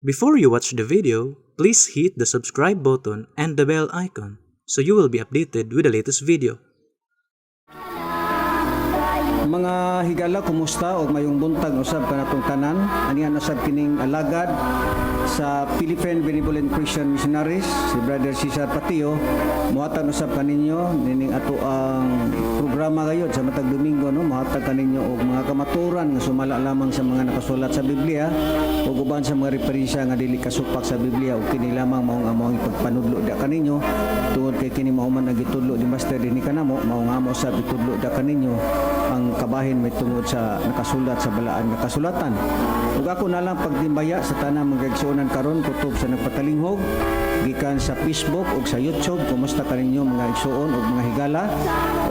Before you watch the video, please hit the subscribe button and the bell icon so you will be updated with the latest video. Mga higala, kumusta og mayong buntag usab kanatong tanan. Anihan usab kining alagad sa Philippine Benevolent Christian Missionaries, si Brother Cesar Patio, muhatag usab kaninyo nining ato ang programa gayod sa matag Domingo, no, muhatag kaninyo og mga kamatuoran nga sumala lamang sa mga nakasulat sa Biblia ug uban sa mga referensya nga dili kasupak sa Biblia, ug kini lamang maong among ipagpanudlo da kaninyo tungod kay kini mao man ang gitudlo ni Master dinhi kanamo, mao nga amo sa itudlo da kaninyo ang kabahin may tungod sa nakasulat sa balaan nga kasulatan. Ug ako na lang pagtimbaya sa tanang mga igsuonan karon kutob sa nagpatalinghog gikan sa Facebook ug sa YouTube. Kumusta kaninyo, mga igsuon ug mga higala?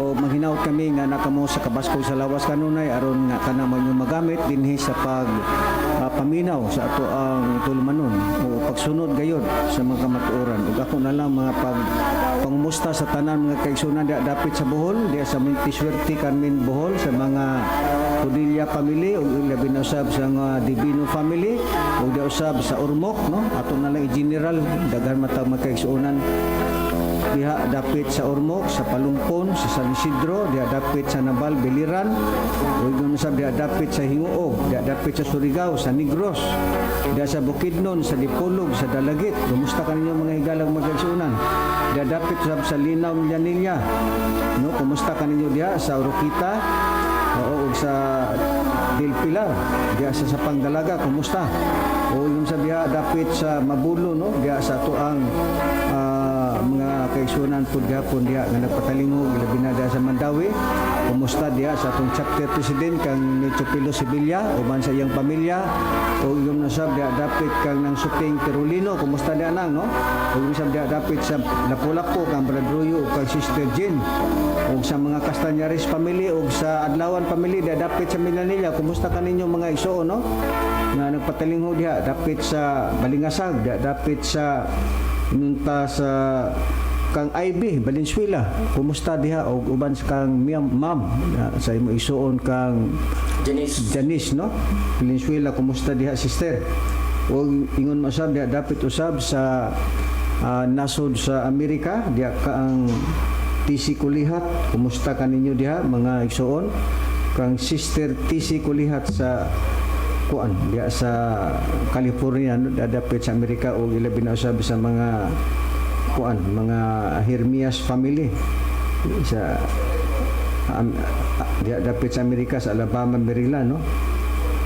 O manghinaot kami nga nakamo sa kabaskog sa lawas kanunay aron nga kana man yung magamit dinhi sa pag paminaw sa ato ang tulumanon o pagsunod gayod sa mga kamatuoran. Ug ako na lang mga pag pangumusta sa tanan mga kaigsuonan diha dapit sa Bohol, diha sa Montisuerte, Carmen, Bohol, sa mga Codilla family ug labi na usab sa mga Divino family ug diha usab sa Ormoc, no. Ato na lang i-general, daghan matag mga kaigsuonan diha dapit sa Ormoc, sa Palumpon, sa San Isidro, diha dapit sa Nabal, Biliran, ug ingon usab diha dapit sa Gingoog, diha dapit sa Surigao, sa Negros, diha sa Bukidnon, sa Dipolog, sa Dalagit. Kumusta kaninyo, mga higalang mga kaigsuonan? Diha dapit usab sa Linaw, Minglanilla, no, kumusta kaninyo diha sa Oroquieta? Oo, ug sa Del Pilar, diha sa Sapang Dalaga, kumusta? O yung sa diha dapit sa Mabulo, no, diha sa ato ang mga kaigsuonan pud gihapon diha nga nagpatalingog, labi na diha sa Mandaue. Kumusta diha sa atong chapter president kang Nicho Pilo Sevilla uban sa iyang pamilya, ug yung nasab diha dapit kang nang Suping Perolino, kumusta diha nang, no? Ug yung sab diha dapit sa Lapu-Lapu kang Brad Ruyo ug kang Sister Jean, ug sa mga Castañares family ug sa Adlawan family diha dapit sa Minglanilla. Kumusta kaninyo, mga igsoon, no, nga nagpatalingho diha dapit sa Balingasag, diha dapit sa nunta sa kang IB Valenzuela, kumusta diha? Og uban sa kang ma'am sa imo igsuon kang Janice. Janice, no, Valenzuela, kumusta diha, sister? Og ingon masab diha dapit usab sa nasod sa Amerika diha ka ang TC Kulihat, kumusta kaninyo diha, mga igsuon, kang Sister TC Kulihat sa kuan diha sa California, no, dapit sa Amerika, og ilabi na usab sa mga kuan, mga Hermias family sa diha dapit sa Amerika, sa Alabama, Maryland, no.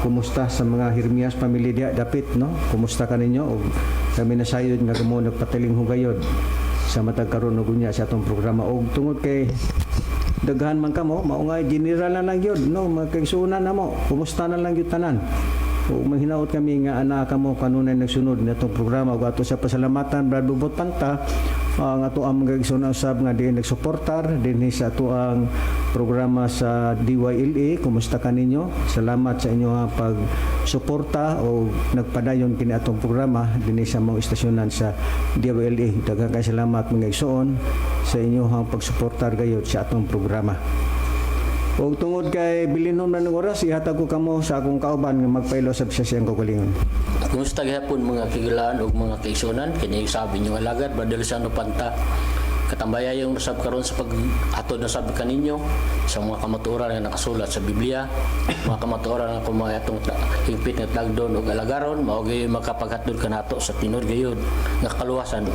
Kumusta sa mga Hermias family diha dapit, no? Kumusta kaninyo? Og kami nasayod nga kamo nagpatilingho gayod sa matag karon ug unya sa atong programa, og tungod kay daghan man kamo, mao nga general na lang gyud, no, mga kaigsuonan namo, kumusta na lang gyud tanan. Ug manghinaot kami nga ana kamo kanunay nagsunod natong programa. Ug ato sa pasalamatan, Brad Bubot Panta, ang ato ang mga igsoon usab nga diin nagsuportar dinhi sa ato ang programa sa DYLA. Kumusta kaninyo? Salamat sa inyo pagsuporta o nagpadayon kini atong programa dinhi sa mga istasyonan sa DYLA. Daghang kay salamat, mga igsoon, sa inyong pagsuportar gayud sa atong programa. Ug tungod kay bilinon man ng oras, ihatag ko kamo sa akong kauban nga magpailo sa siyang kaugalingon. Kumusta gihapon, mga kahigalaan ug mga kaigsuonan? Kini sabi niyo alagad Brother Luciano Panta. Katambaya yung usab karon sa pag-atod na sab kaninyo sa mga kamatuoran nga nakasulat sa Biblia, mga kamatuoran nga kung mga atong hingpit nga tagdon ug alagaron, mao gayon makapaghatod kanato sa tinuod gayud nga kaluwasan.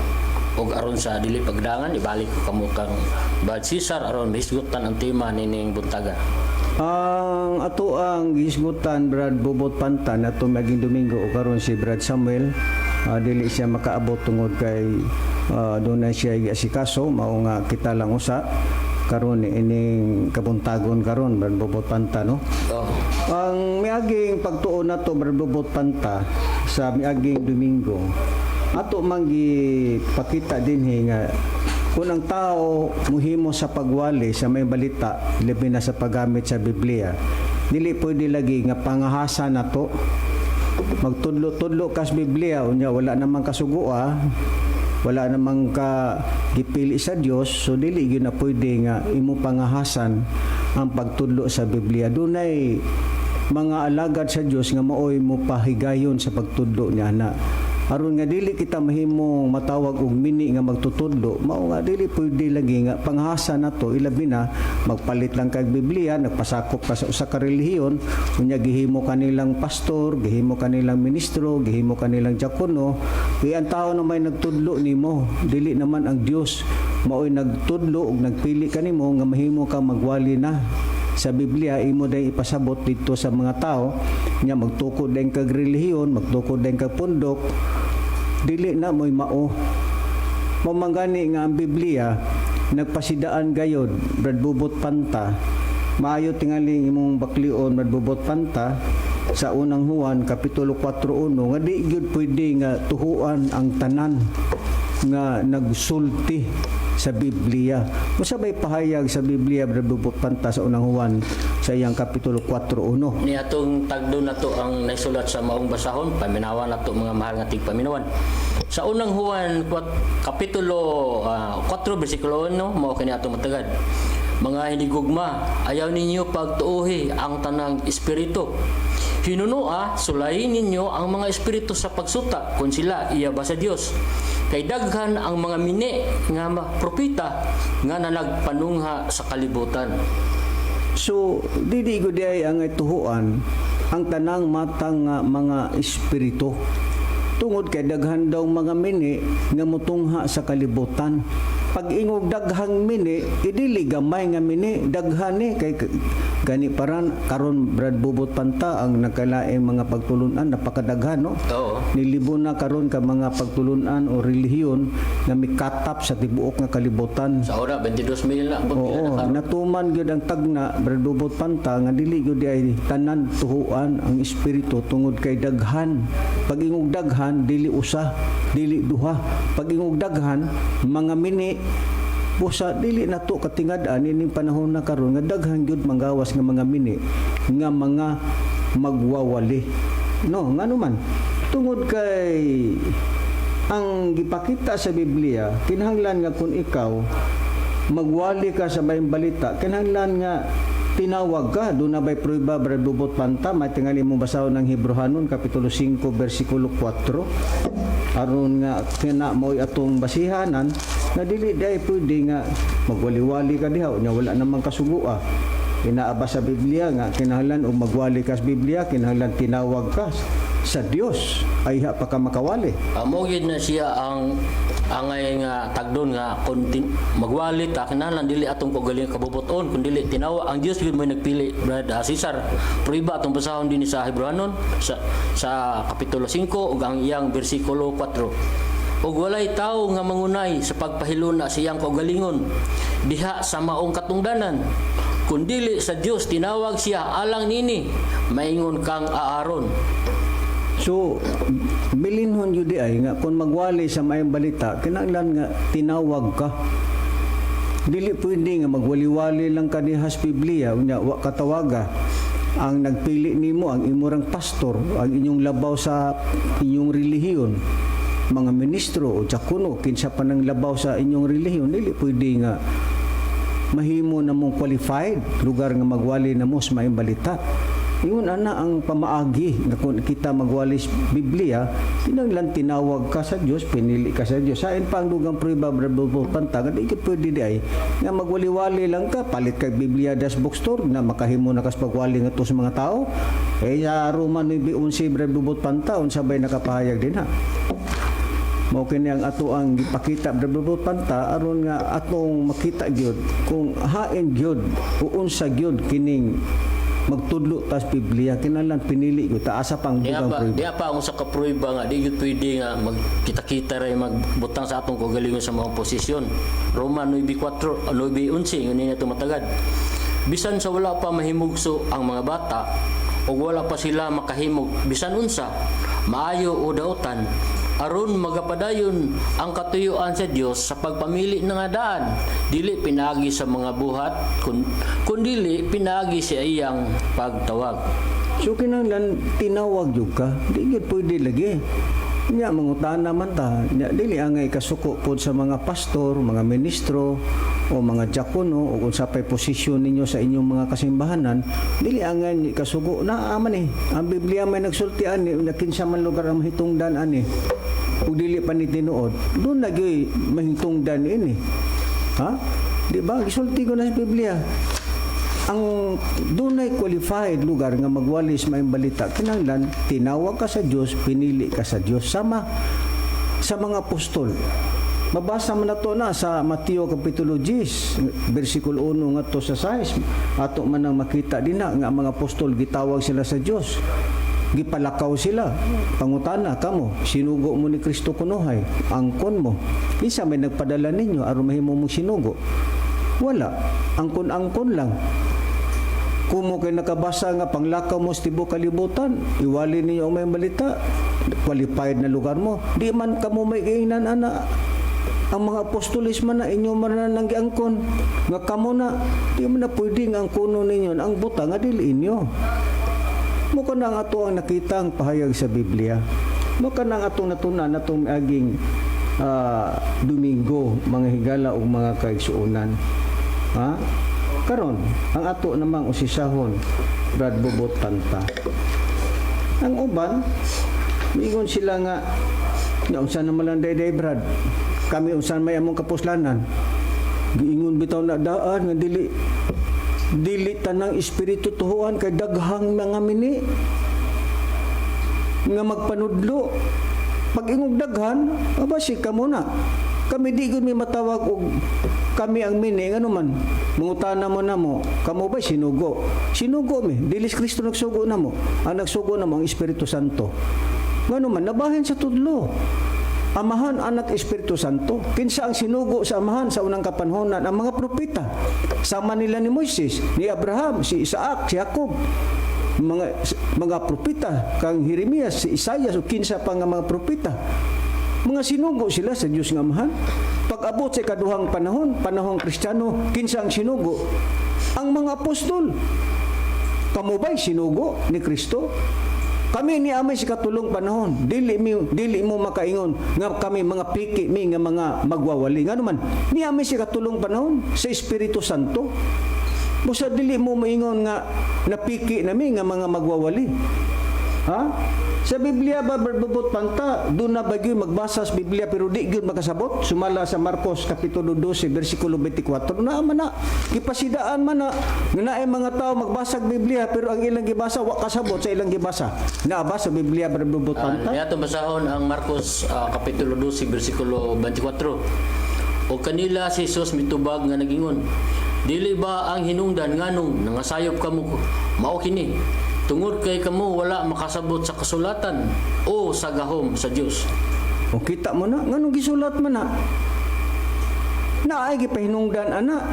Ug aron sa dili pagdangan, ibalik ko kamo kang Brad Cesar aron mahisgutan ang tema nining buntaga. Ang ato ang gihisgutan, Brad Bobot Pantan, ato maging Domingo, o karon si Brad Samuel, dili siya makaabot tungod kay doon na siya giasikaso, mao nga kita lang usa karon ining kabuntagon karon, Brad Bobot Panta, no. Oh. Ang miaging pagtuon nato, Brad Bobot Panta, sa miaging Domingo, ato man gipakita dinhi nga kung ang tao muhimo sa pagwali sa may balita, labi na sa paggamit sa Biblia, dili pwede lagi nga pangahasa nato. Magtudlo-tudlo kas Biblia unya wala namang kasugua, wala namang ka gipili sa Dios, so dili gyud na pwede nga imo pangahasan ang pagtudlo sa Biblia. Dunay mga alagad sa Dios nga maoy mo pahigayon sa pagtudlo niya ana. Aron nga dili kita mahimong matawag og mini nga magtutudlo, mao nga dili pwede lagi nga panghasa nato, ilabi na magpalit lang kag Biblia, nagpasakop ka sa usa ka relihiyon, unya gihimo kanilang pastor, gihimo kanilang ministro, gihimo kanilang diakono. Kay ang tao na may nagtudlo nimo, dili naman ang Dios maoy nagtudlo ug nagpili kanimo nga mahimo ka magwali na sa Biblia, imo day ipasabot dito sa mga tao nya magtukod din kag relihiyon, magtukod din kag pundok, dili na mo'y mao. Mao man gani nga ang Biblia nagpasidaan gayod, Brad Bubot Panta. Maayo tingali imong baklion, Brad Bubot Panta, sa Unang Juan kapitulo 4:1 nga di gyud pwede nga tuhuan ang tanan nga nagsulti sa Biblia. Unsa bay pahayag sa Biblia, Brad Bubot Panta, sa Unang Juan sa iyang kapitulo 4:1? Ni atong tagdo nato ang naisulat sa maong basahon, paminawan nato, mga mahal nga tigpaminawan. Sa Unang Juan kapitulo 4 bersikulo 1, mao kini atong matagad. "Mga hinigugma, ayaw ninyo pagtuuhi ang tanang espiritu. Hinunoa, sulayin ninyo ang mga espiritu sa pagsuta kung sila iya ba sa Dios. Kay daghan ang mga mini nga propeta nga nanagpanungha sa kalibutan." So, dili ko di ay ang tuhuan ang tanang matang nga mga espiritu. Tungod kay daghan daw mga mini nga mutungha sa kalibutan. Pag ingog daghang mini, idili gamay nga mini, daghan ni kay gani paran karon, Brad Bubot Panta, ang nagkalaing mga pagtulunan napakadaghan, no? Oo. Nilibo na karon ka mga pagtulunan o relihiyon nga mikatap sa tibuok nga kalibutan. Sa ora, 22 mil na. Pila Oo, na karon. Natuman gyud ang tagna, Brad Bubot Panta, nga dili gyud ay tanan tuhuan ang espiritu tungod kay daghan. Pag ingog daghan, dili usa, dili duha. Pag ingog daghan, mga mini, busa dili nato katingad-an ining panahon na karon nga daghan gyud manggawas nga mga mini nga mga magwawali. No, ngano man? Tungod kay ang gipakita sa Biblia, kinahanglan nga kung ikaw magwali ka sa maayong balita, kinahanglan nga tinawag ka. Doon na ba'y prueba, Brad Bubot Panta? May tingali mo basahon ng Hebrohanon, Kapitulo 5, versikulo 4. Aron nga kina mo'y atong basihanan, na dili dahil pwede nga magwali-wali ka diha, nya wala namang kasugua. Inaaba sa Biblia nga kinahanglan og magwali ka sa Biblia, kinahanglan tinawag ka sa Dios ay ha pa ka makawali. Amo gyud na siya ang angay nga tagdon nga kung magwali ta, kinahanglan dili atong kaugalingon kabubuton kun dili tinawa ang Dios gyud mo nagpili, Brad Cesar. Prueba, atong basahon dinhi sa Hebreohanon sa kapitulo 5 ug ang iyang bersikulo 4. "Ug walay tawo nga mangunay sa pagpahiluna sa iyang kaugalingon diha sa maong katungdanan kun dili sa Dios tinawag siya alang nini, maingon kang Aaron." So, bilinhon yun di ay nga kung magwali sa maayong balita, kinahanglan nga tinawag ka. Dili pwede nga magwali-wali lang ka diha sa Biblia, unya wa katawaga. Ang nagpili nimo ang imurang pastor, ang inyong labaw sa inyong relihiyon, mga ministro o diakono, kinsa pa nang labaw sa inyong relihiyon, dili pwede nga mahimo na mong qualified lugar nga magwali na mo sa maayong balita. Ingon ana ang pamaagi nga kung kita magwali sa Biblia, kinahanglan tinawag ka sa Dios, pinili ka sa Dios. Sain pa ang dugang prueba, Brad Panta, nga di gyud pwede di ay nga magwali-wali lang ka, palit kag Biblia das bookstore na makahimo na kas pagwali nga to sa mga tao. Eh sa Roma 9:11, Brad Bubot Panta, unsa bay nakapahayag din ha? Mao kini ang ato ang gipakita, Brad Panta, aron nga atong makita gyud kung hain gyud o unsa gyud kining magtudlo tas Biblia, kinahanglan pinili gyud ta asa pang Diya dugang pa, prueba. Diya pa ang usa ka prueba nga di gyud pwede nga magkita-kita ra magbutang sa atong kaugalingon sa mga posisyon. Roma 9:4, 9:11 ngani na tumatagad. "Bisan sa wala pa mahimugso ang mga bata ug wala pa sila makahimog bisan unsa, maayo o dautan, aron magapadayon ang katuyuan sa Dios sa pagpamili ng nga daan, dili pinaagi sa mga buhat kun dili pinaagi sa iyang pagtawag." So kinahanglan tinawag gyud ka. Di gyud pwede lagi. Nya mangutana man ta, nya dili angay kasuko pod sa mga pastor, mga ministro o mga diakono o kung sa pay posisyon ninyo sa inyong mga kasimbahanan, dili angay kasuko na aman eh. Ang Biblia may nagsulti ani, nya kinsa man lugar ang mahitungdan ani. Ug dili pa ni tinuod, doon lagi mahitungdan ini. Ha? Di ba? Gisulti ko na sa Biblia ang dunay qualified lugar nga magwalis maayong balita, kinahanglan tinawag ka sa Dios, pinili ka sa Dios, sama sa mga apostol. Mabasa man nato na sa Mateo kapitulo 10 bersikulo 1 ngadto sa 6. Ato man ang makita dinha nga ang mga apostol gitawag sila sa Dios, gipalakaw sila. Pangutana kamo, sinugo mo ni Kristo kunuhay? Angkon mo? Kinsa may nagpadala ninyo aron mahimo mong sinugo? Wala, angkon-angkon lang. Kumo kay nakabasa nga panglakaw mo sa tibuok kalibutan, iwali ninyo ang maayong balita, qualified na lugar mo. Di man kamo may giingnan ana. Ang mga apostolis man na inyo man na nang giangkon. Nga kamo na, di man na pwede nga angkono ninyo ang buta nga dili inyo. Mao kana ang ato ang nakita ang pahayag sa Biblia. Mao kana ang atong natunan atong aging Domingo, mga higala ug mga kaigsuonan. Ha? Karon, ang ato namang usisahon, Brad Bobot Panta. Ang uban, miingon sila nga, nga unsa naman lang dayday, Brad. Kami unsa may among kapuslanan. Giingon bitaw na daan nga dili dili tanang espiritu tuhuan kay daghang mga mini nga magpanudlo. Pag ingog daghan, aba si kamo na. Kami di gud mi matawag og kami ang mini. Ngano man? Mangutana mo na mo, kamo ba sinugo? Sinugo mi, dili si Kristo nagsugo namo. Ang nagsugo namo ang Espiritu Santo. Ngano man? Nabahin sa tudlo. Amahan, Anak, Espiritu Santo. Kinsa ang sinugo sa Amahan sa unang kapanhonan? Ang mga propeta. Sama nila ni Moises, ni Abraham, si Isaac, si Jacob. Mga propeta kang Jeremias, si Isaias o kinsa pa nga mga propeta. Mga sinugo sila sa Dios nga Amahan. Pag-abot sa ikaduhang panahon, panahong Kristiyano, kinsa ang sinugo? Ang mga apostol. Kamo ba'y sinugo ni Kristo? Kami ni amay sa katulong panahon. Dili mo makaingon nga kami mga piki mi nga mga magwawali. Ngano man? Ni amay sa katulong panahon sa Espiritu Santo. Busa dili mo maingon nga napiki nami nga mga magwawali. Ha? Sa Biblia ba, Bobot Panta, doon na ba gyud magbasa sa Biblia pero di gyud makasabot? Sumala sa Marcos Kapitulo 12, versikulo 24. Naa man na, gipasidaan man na, nga naay mga tao magbasa og Biblia pero ang ilang gibasa wa kasabot sa ilang gibasa. Naa ba sa Biblia, Bobot Panta? Niya itong basahon ang Marcos Kapitulo 12, versikulo 24. O kanila si Jesus mitubag nga nagingon, "Dili ba ang hinungdan nganong nangasayop kamo mao kini? Tungod kay kamo wala makasabot sa kasulatan o sa gahom sa Dios." O kita mo na, nganong gisulat man na? Naay gipahinungdan ana.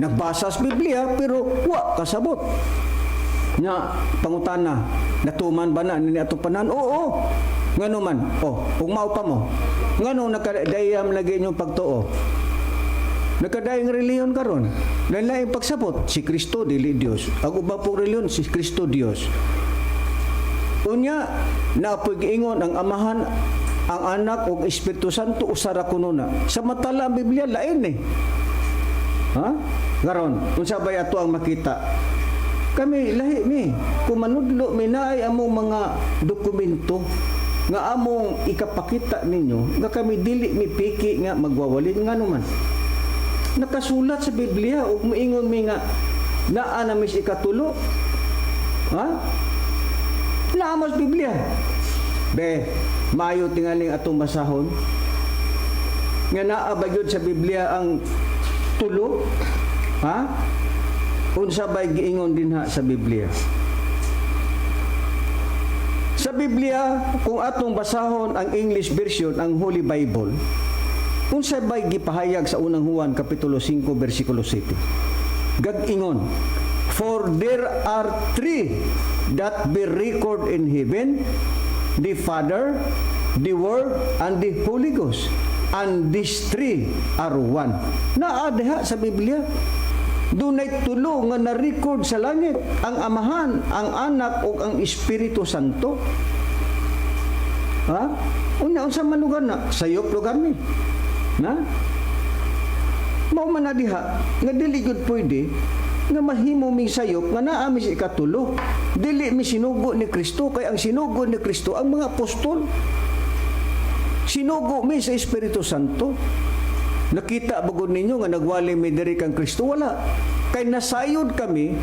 Nagbasa sa Biblia pero wa kasabot. Nya pangutana, natuman ba na ni atong panan? Oo. Ngano man? Oh, ug mao pa mo. Ngano nakadayam lagi inyong pagtuo? Nakadayang reliyon karon. Lain-laing pagsabot, si Kristo dili Dios. Ang uban pong reliyon, si Kristo Dios. Unya, napoy giingon ang Amahan, ang Anak ug Espiritu Santo usa ra kuno na. Samantala ang Biblia lain eh. Ha? Karon, unsa bay ato ang makita? Kami lahi mi. Kung manudlo mi, naay among mga dokumento nga among ikapakita ninyo nga kami dili mi piki nga magwawalin. Ngano man? Nakasulat sa Biblia ug moingon mi nga naa na mi sa ikatulo. Ha? Naa mo sa Biblia. Be, maayo tingaling atong basahon nga naa ba gyud sa Biblia ang tulo? Ha? Unsa bay giingon dinha sa Biblia? Sa Biblia, kung atong basahon ang English version, ang Holy Bible, unsa bay gipahayag sa Unang Juan kapitulo 5 bersikulo 7? Gag-ingon, "For there are three that bear record in heaven, the Father, the Word, and the Holy Ghost. And these three are one." Naa diha sa Biblia. Dunay tulo nga na-record sa langit, ang Amahan, ang Anak ug ang Espiritu Santo. Ha? Unya, unsa man lugar na? Sayop lugar ni. Na? Mao man na diha nga dili gyud pwede nga mahimo ming sayop nga naa mi sa ikatulo. Dili mi sinugo ni Kristo, kay ang sinugo ni Kristo ang mga apostol. Sinugo mi sa Espiritu Santo. Nakita ba gud ninyo nga nagwali mi diri kang Kristo? Wala. Kay nasayod kami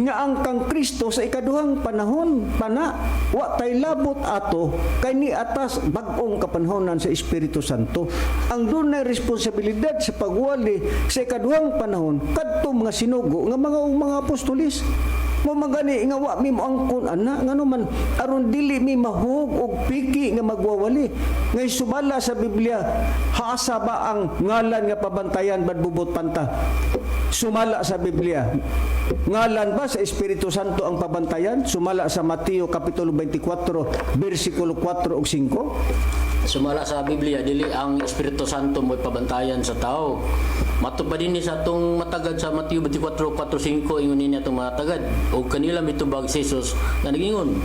nga ang kang Kristo sa ikaduhang panahon pana, wa tay labot ato, kay ni atas bag-ong kapanhonan sa Espiritu Santo. Ang dunay responsibilidad sa pagwali sa ikaduhang panahon kadto mga sinugo nga mga apostolis. Mao man gani nga wa mi moangkon ana, ngano man, aron dili mi mahug og piki nga magwawali. Ngay sumala sa Biblia, haasa ba ang ngalan nga pabantayan, Brad Bubot Panta? Sumala sa Biblia, ngalan ba sa Espiritu Santo ang pabantayan sumala sa Mateo kapitulo 24 bersikulo 4 ug 5? Sumala sa Biblia, dili ang Espiritu Santo mo pabantayan sa tao. Mato pa din ni sa atong matagad sa Mateo 24:4-5, ingon niya atong matagad. Og kanila mitubag si Jesus nga nagingon,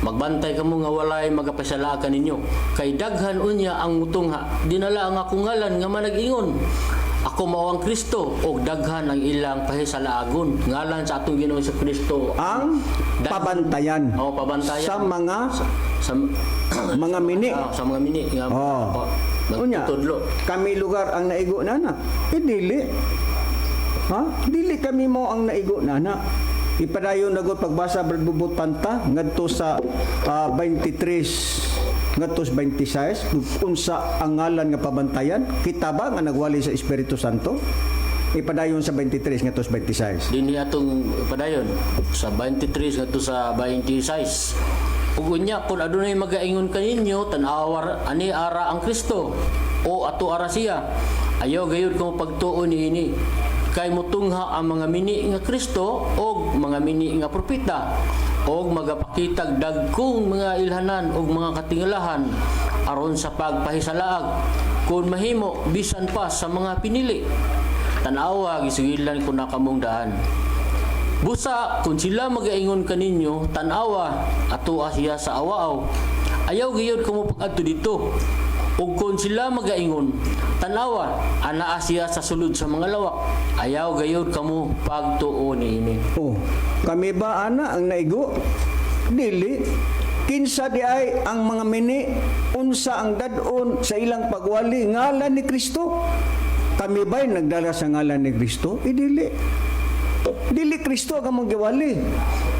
"Magbantay kamo nga walay magapasalakan ninyo, kay daghan unya ang mutungha dinala ang akong ngalan nga manag-ingon, 'Ako mao ang Kristo,' og daghan ang ilang pahisalaagon." Ngalan sa atong Ginoong Kristo ang pabantayan Oh, pabantayan sa mga sa mga mini. Ah, sa mga mini nga Oh. Unya, nagtutudlo. Kami lugar ang naigo nana? Eh, dili. Ha? Dili kami mo ang naigo nana. Ipadayon na gud pagbasa, Brad Bubot Panta, ngadto sa 23 ngadto sa 26, unsa ang ngalan nga pabantayan? Kita ba nga nagwali sa Espiritu Santo? Ipadayon sa 23 ngadto sa 26. Dinhi atong padayon sa 23 ngadto sa 26. Ug unya kung adunay magaingon kaninyo, "Tan-awar, ani ara ang Kristo," o "Ato ara siya," ayaw gayud kamo pagtuo niini. Kay mutungha ang mga mini nga Kristo og mga mini nga propeta og magapakitag dagkong mga ilhanan og mga katingalahan aron sa pagpahisalaag, kung mahimo, bisan pa sa mga pinili. Tanawa, gisugilan ko na kamong daan. Busa, kung sila magaingon kaninyo, "Tanawa, ato siya sa awaaw," ayaw gayud kamo pag-adto dito. Ug kung sila magaingon, "Tanawa, anaa siya sa sulod sa mga lawak," ayaw gayud kamo pagtuo niini. Oh, kami ba ana ang naigo? Dili. Kinsa di ay ang mga mini, unsa ang dadon sa ilang pagwali? Ngalan ni Kristo. Kami ba'y nagdala sa ngalan ni Kristo? Eh, dili. Dili Kristo ang among giwali.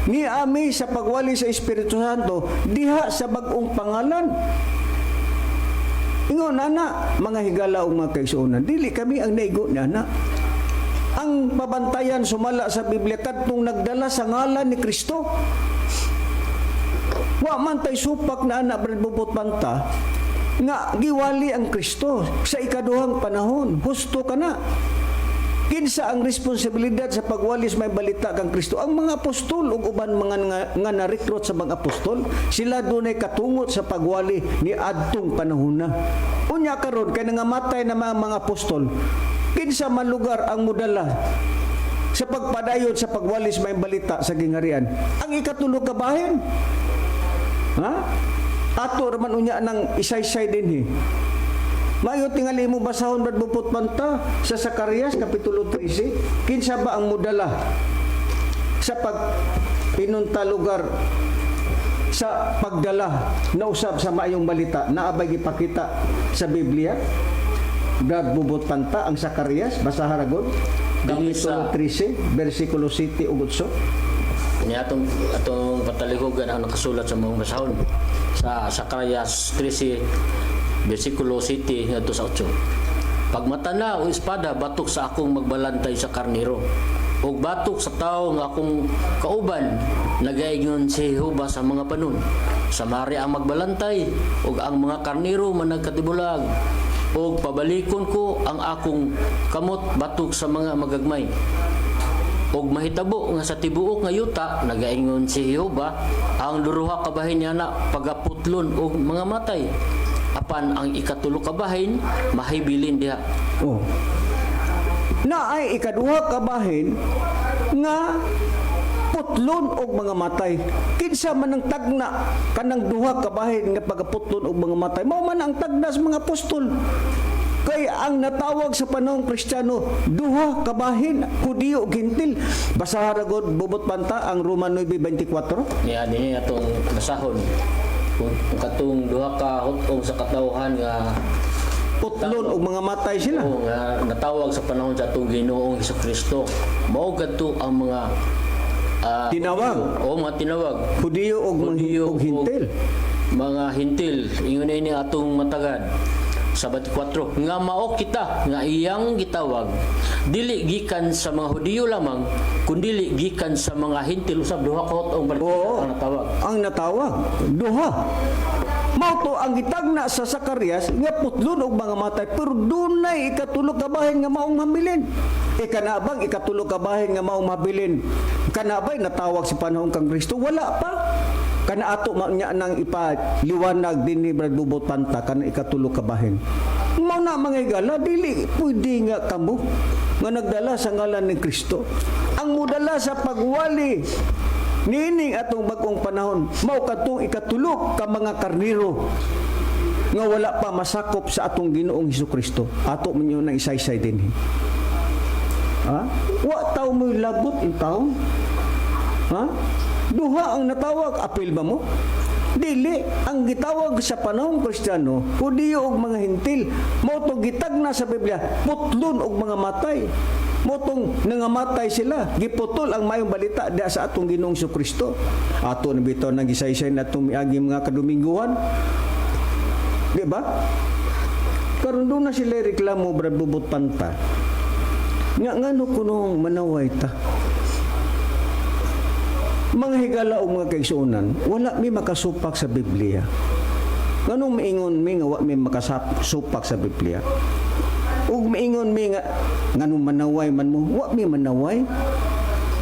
Ni ami sa pagwali sa Espiritu Santo diha sa bag-ong pangalan. Ingon ana, mga higala ug mga kaigsuonan, dili kami ang naigo niana. Ang pabantayan sumala sa Biblia kadtong nagdala sa ngalan ni Kristo. Wa man tay supak na ana, Brad Bubot Panta, nga giwali ang Kristo sa ikaduhang panahon. Husto ka na. Kinsa ang responsibilidad sa pagwali sa may balita kang Kristo? Ang mga apostol ug uban mga nga na-recruit sa mga apostol, sila dunay katungot sa pagwali ni adtong panahon na. Unya karon kay nangamatay na mga apostol, kinsa man lugar ang modala sa pagpadayon sa pagwali sa may balita sa gingharian? Ang ikatulo ka bahin. Ha? Ato raman unya nang isaysay dinhi. Mayo tingali mo basahon, Brad Bupot Panta, sa Zacarias kapitulo 13, kinsa ba ang modala sa pag pinunta lugar sa pagdala na usab sa maayong balita? Naabay gipakita sa Biblia? Brad Bubot Panta, ang Zacarias, basaha ra gud. Dili Kapitulo 13, versikulo 7 ug 8. Niya atong patalihugan ang nakasulat sa mga basahon sa Zacarias 13 versikulo 7 ngadto sa 8. "Pagmata na o espada batok sa akong magbalantay sa karnero ug batok sa tawo nga akong kauban, nagaingon si Jehova sa mga panon. Samari ang magbalantay ug ang mga karnero managkatibulag, ug pabalikon ko ang akong kamot batok sa mga magagmay. Ug mahitabo nga sa tibuok nga yuta, nagaingon si Jehova, ang duruha ka bahin niya na pagaputlon og mga matay. Apan ang ikatulo ka bahin mahibilin diha." Oh. Na ay ikaduha ka bahin nga Putlon og mga matay. Kinsa man ang tagna kanang duha ka bahin nga pagaputlon og mga matay? Mao man ang tagna sa mga apostol. Kay ang natawag sa panahong Kristiyano, duha ka bahin, Hudiyo ug Gentil. Basaha ra gud, Bubot Panta, ang Roma 9:24. Niya dinhi atong basahon kung katong duha ka hut-ong sa katawhan nga Putlon og mga matay sila. Oo, nga natawag sa panahon sa atong Ginoong Hesukristo. Mao kadto ang mga Tinawag. Oo, mga tinawag. Hudiyo og mga Hudiyo og Hintil. Mga Hintil, ingon ini atong matagad sa 24 nga mao kita nga iyang gitawag dili gikan sa mga Hudiyo lamang kundili gikan sa mga Hintil usab. Duha ka hut-ong balik Oo. ang natawag. Ang natawag, duha. Mao to ang gitagna sa Zacarias nga putlon og mga matay, pero dunay ikatulo ka bahin nga maong mabilin. Ikanabang ikatulo ka bahin nga maong mabilin? Kanabay natawag sa panahon kang Kristo? Wala pa. Kana ato man niya nang ipaliwanag din ni Brad Bubot Panta kana ikatulo ka bahin. Mao na, mga higala, dili pwede nga kamo nga nagdala sa ngalan ni Kristo. Ang mudala sa pagwali niining atong bag-ong panahon mao kadtong ikatulo ka mga karniro nga wala pa masakop sa atong Ginoong Hesus Kristo. Ato man yun ang isaysay dinhi. Ha? Wa taw mo'y lagot in taon. Ha? Duha ang natawag, apil ba mo? Dili, ang gitawag sa panahong Kristiyano, Hudiyo og mga Hintil. Mao to gitagna sa Biblia, putlon og mga matay. Mao tong nangamatay sila, giputol ang mayong balita diha sa atong Ginoong Kristo. Ato na bitaw nang gisaysay na itong miagi mga kadumingguhan. Di ba? Karon doon na sila reklamo, Brad Bubot Panta. Nga ngano kunong manaway ta? Mga higala o mga kaigsuonan, wala mi makasupak sa Biblia. Nganong maingon mi nga wa mi makasupak sa Biblia? Ug maingon mi nga nganong manaway man mo, wa mi manaway.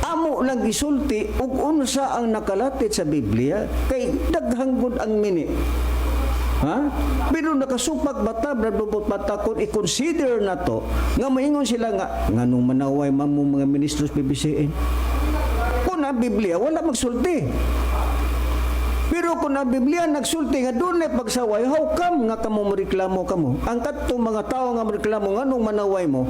Amo lang gisulti ug unsa ang nakalatit sa Biblia kay daghang gud ang mini. Ha? Pero nakasupak bata, Brad Bubot Panta, kung i-consider na to, nga maingon sila nga, nganong manaway man mo mga ministros PBCN? Kung ang Biblia, wala magsulti. Pero kung ang Biblia nagsulti nga doon na pagsaway, how come nga kamo moreklamo kamo? Ang kadtong mga tao nga moreklamo nganong manaway mo,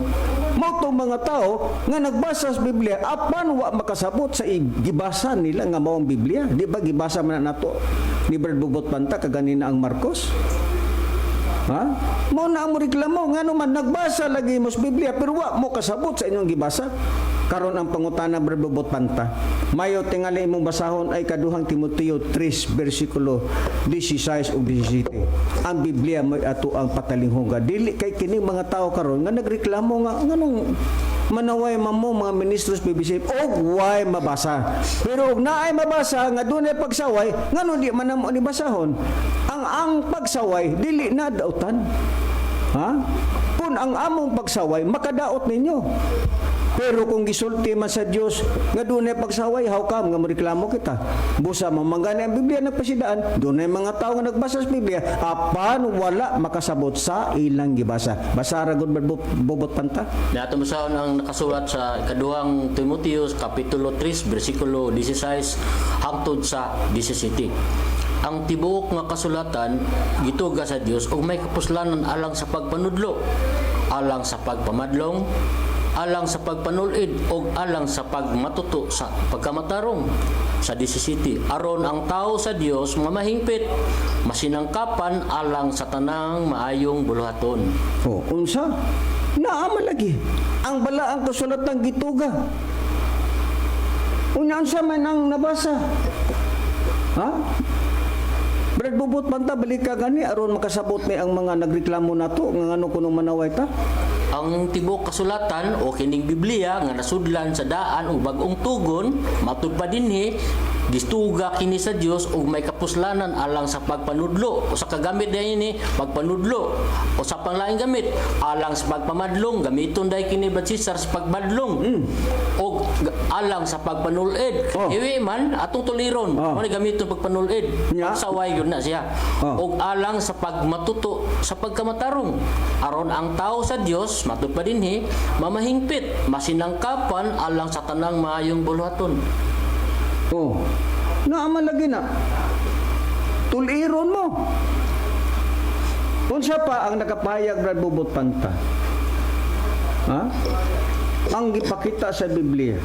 mao tong mga tao nga nagbasa sa Biblia apan wa makasabot sa gibasa nila nga mao ang Biblia. Di ba gibasa man na nato ni Brad Bubot Panta kaganina ang Marcos? Ha? Mao na ang reklamo ngano man nagbasa lagi mo sa Biblia pero wa mo kasabot sa inyong gibasa. Karon ang pangutana, Brad Bubot Panta. Mayo tingali imong basahon ay kaduhang Timoteo 3 bersikulo 16 ug 17. Ang Biblia may ato ang patalinghuga. Dili kay kining mga tao karon nga nagreklamo nga nganong manaway man mo mga ministros PBC og way mabasa. Pero og naay mabasa nga dunay pagsaway, ngano di man namo ni basahon? Ang pagsaway dili na dautan. Ha? Kung ang among pagsaway makadaot ninyo. Pero kung gisulti man sa Dios nga dunay pagsaway, how come nga moreklamo kita? Busa mamanggani ang Biblia nagpasidaan, dunay mga tao nga nagbasa sa Biblia apan wala makasabot sa ilang gibasa. Basa ra gud, Bubot Panta. Na ato basahon ang nakasulat sa ikaduhang Timoteo kapitulo 3 bersikulo 16 hangtod sa 17. Ang tibuok nga kasulatan gituga sa Dios ug may kapuslanan alang sa pagpanudlo, alang sa pagpamadlong, alang sa pagpanulid ug alang sa pagmatuto sa pagkamatarong. Sa 17, aron ang tao sa Dios nga mahingpit, masinangkapan alang sa tanang maayong buluhaton. Oh, unsa? Naama lagi. Ang balaang kasulatan gituga. Unya unsa man ang nabasa? Ha? Brad Bubot Panta, balik ka gani aron makasabot ni ang mga nagreklamo nato nga ngano kunong manaway ta. Ang tibuok kasulatan o kining Biblia nga nasudlan sa daan ug bag-ong tugon matud pa dinhi, gistuga kini sa Dios ug may kapuslanan alang sa pagpanudlo o sa kagamit dahil ini pagpanudlo o sa panglaing gamit alang sa pagpamadlong, gamiton dahil kini Brad Cesar sa pagmadlong og alang sa pagpanulid. Iwi man atong tuliron mo ni gamiton pagpanulid. Pagsaway yun na siya. Og alang sa pagmatuto sa pagkamatarong aron ang tao sa Dios matud pa dinhi mamahingpit, masinangkapan alang sa tanang maayong buluhaton. Oh. Naa man lagi na. Tuliron mo. Unsa pa ang nakapahayag, Brad Bubot Panta? Ha? Ang gipakita sa Biblia.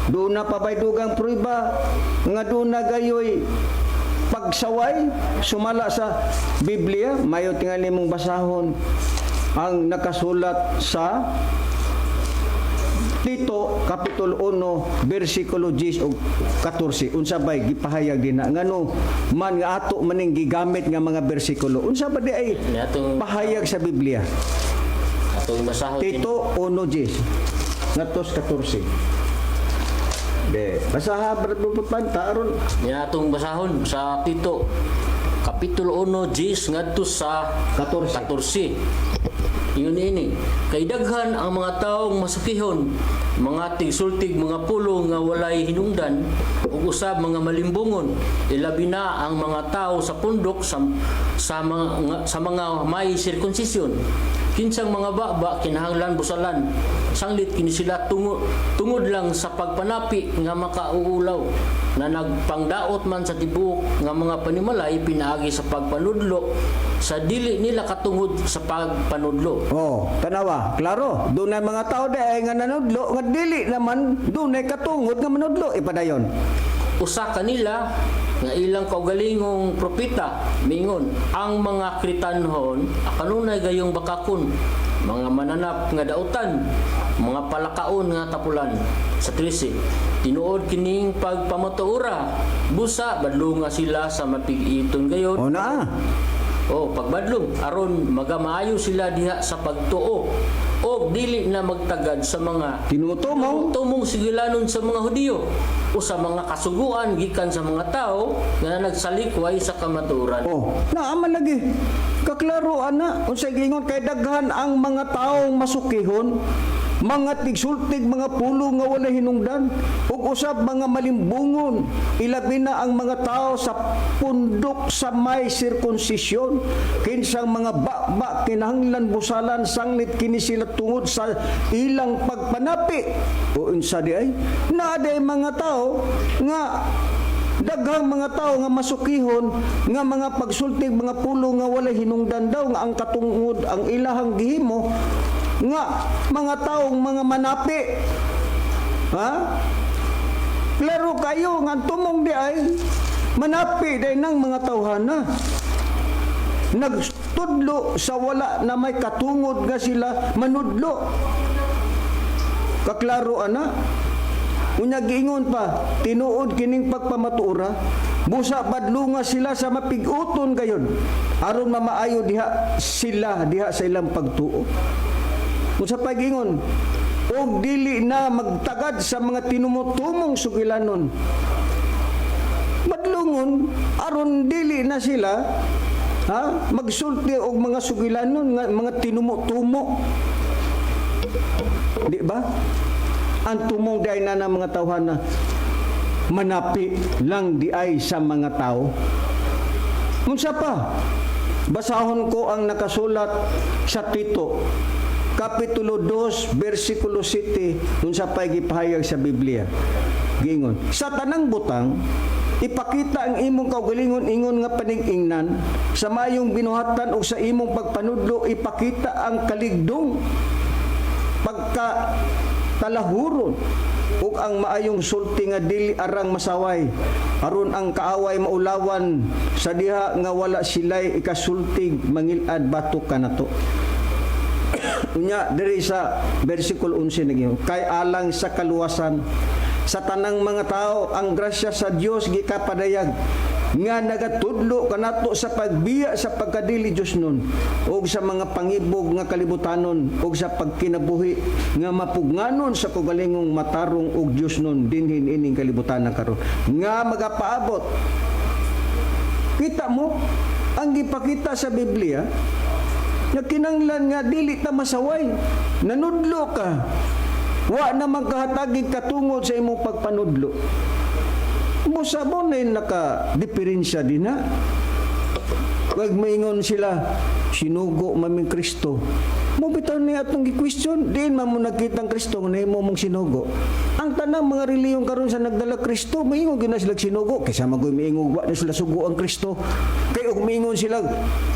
Duna pa ba'y dugang prueba nga duna gayoy pagsaway sumala sa Biblia? Mayo tingali mong basahon ang nakasulat sa Tito Kapitulo 1 bersikulo 10 ug 14. Unsa bay gipahayag dinha? Ngano man nga ato maning gigamit nga mga bersikulo? Unsa ba di ay Atong pahayag sa Biblia? Atong basahon. Tito 1:10 ngadto 14. De, basaha, Brad Bubot Panta, aron Niya atong basahon sa Tito Kapitulo 1 10 ngadto sa 14. 14. Ingon ini, kay daghan ang mga taong masukihon, mga tigsultig mga pulong nga walay hinungdan ug usab mga malimbungon, ilabi na ang mga tao sa pundok sa mga may sirkunsisyon. Kinsang mga baba kinahanglan busalan, sanglit kini sila tungod lang sa pagpanapi nga makauulaw na nagpangdaot man sa tibuok nga mga panimalay pinaagi sa pagpanudlo sa dili nila katungod sa pagpanudlo. Oh, tanawa, klaro. Dunay mga tao di ay nga nanudlo nga dili naman dunay katungod nga manudlo, ipadayon. Usa kanila nga ilang kaugalingong propeta mingon, ang mga Kritanhon kanunay gayong bakakon, mga mananap nga dautan, mga palakaon nga tapulan. Sa 13, tinuod kining pagpamatuora, busa badlunga sila sa mapig-iton gayon. Oh naa. O pagbadlong aron magamaayo sila diha sa pagtuo o dili na magtagad sa mga Tinutumong tumong sigilanon sa mga Hudiyo o sa mga kasuguan gikan sa mga tao nga nagsalikway sa kamatuoran. Oh, naa man lagi. Kaklaro ana, unsay giingon? Kay daghan ang mga taong masukihon, mga tigsultig mga pulong nga walay hinungdan, ug usab mga malimbungon, ilabi na ang mga tao sa pundok sa may sirkunsisyon. Kinsang mga baba kinahanglan busalan, sanglit kini sila tungod sa ilang pagpanapi. O unsa di ay? Naa di ay mga tao nga daghang mga tao nga masukihon nga mga pagsultig mga pulong nga walay hinungdan daw, nga ang katungod ang ilahang gihimo nga mga taong mga manapi. Ha, klaro kayo nga ang tumong di ay manapi day ng mga tawhana nagtudlo sa wala na may katungod nga sila manudlo. Kaklaro ana. Unya giingon pa, tinuod kining pagpamatuora, busa badlunga sila sa mapig-uton gayon aron mamaayo diha sila diha sa ilang pagtuo. Kung sa pagingon, og dili na magtagad sa mga tinumutumong sugilanon. Badlungon aron dili na sila, ha, magsulti og mga sugilanon nga mga tinumutumo. Di ba? Ang tumong di ay na ng mga tawhana manapi lang di ay sa mga tao. Unsa pa? Basahon ko ang nakasulat sa Tito Kapitulo 2 versikulo 7, unsa pa'y gipahayag sa Biblia. Giingon, sa tanang butang ipakita ang imong kaugalingon ingon nga paningingnan sa mayong binuhatan, ug sa imong pagpanudlo ipakita ang kaligdong pagka talahuron ug ang maayong sulti nga dili arang masaway, aron ang kaaway maulawan sa diha nga wala sila'y ikasultig mangilad batok kanato. Unya diri sa versikulo 11 naging, kay alang sa kaluwasan sa tanang mga tao ang grasya sa Dios gikapadayag nga nagatudlo kanato sa pagbiya sa pagkadili Dios nun ug sa mga pangibog nga kalibutanon ug sa pagkinabuhi nga mapugnganon sa kaugalingong matarong ug Dios nun dinhin ining kalibutan na karon nga magapaabot. Kita mo ang gipakita sa Biblia nga kinanglan nga dili ta masaway. Nanudlo ka, wa naman kahatagig katungod sa imong pagpanudlo. Busa mo na naka diferensya din na. Wag maingon sila, sinugo maming Kristo. Mao bitaw ni atong gi-question, diin man mo nakita ang Kristo nga nahimo mong sinugo? Ang tanang mga relihiyon karon sa nagdala Kristo, miingon gyud na sila sinugo. Kaysa magoy miingog wa na sila sugo ang Kristo. Kay og miingon sila,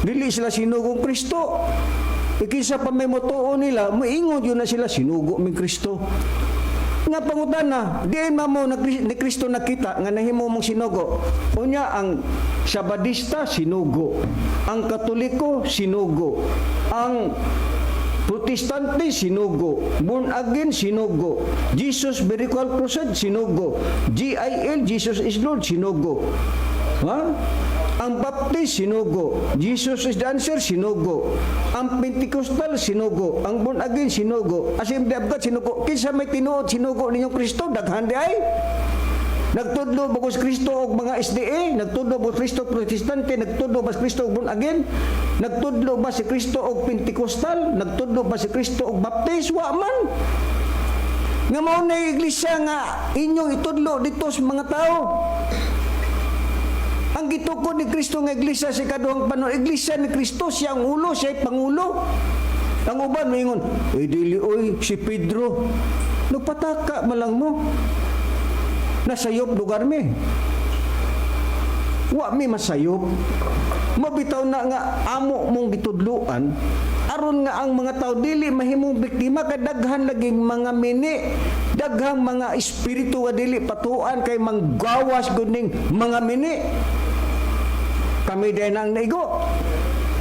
dili sila sinugong Kristo. E kinsa pa may motuo nila, miingon gyud na sila sinugo ming Kristo. Nga pangutana, diin man mo ni Kristo nakita nga nahimo mong sinugo? Unya ang Sabadista sinugo, ang Katoliko sinugo, ang Protestante sinugo, Born Again sinugo, Jesus Spiritual Crusade sinugo, GIL Jesus is Lord sinugo. Ha? Ang Baptist sinugo, Jesus is the Answer sinugo, ang Pentecostal sinugo, ang Born Again sinugo, Assembly of God sinugo. Kinsa may tinuod sinugo ninyong Kristo? Daghan di ay. Nagtudlo ba si Kristo og mga SDA? Nagtudlo ba si Kristo og Protestante? Nagtudlo ba si Kristo og Born Again? Nagtudlo ba si Kristo og Pentecostal? Nagtudlo ba si Kristo og Baptist? Wa man. Nga mao na iglesia nga inyong itudlo dito sa mga tao. Ang gitukod ni Kristo nga iglesia sa ikaduhang panahon, iglesia ni Kristo, siya ang ulo, siya ay pangulo. Ang uban moingon, "Eh dili oy, si Pedro." Nagpataka man lang mo. Nasayop lugar mi. Wa mi masayop. Mabitaw na nga amo mong gitudluan aron nga ang mga tao dili mahimong biktima, kay daghan laging mga mini, daghang mga espiritu nga dili patuan kay manggawas gud ning mga mini. Kami din ang naigo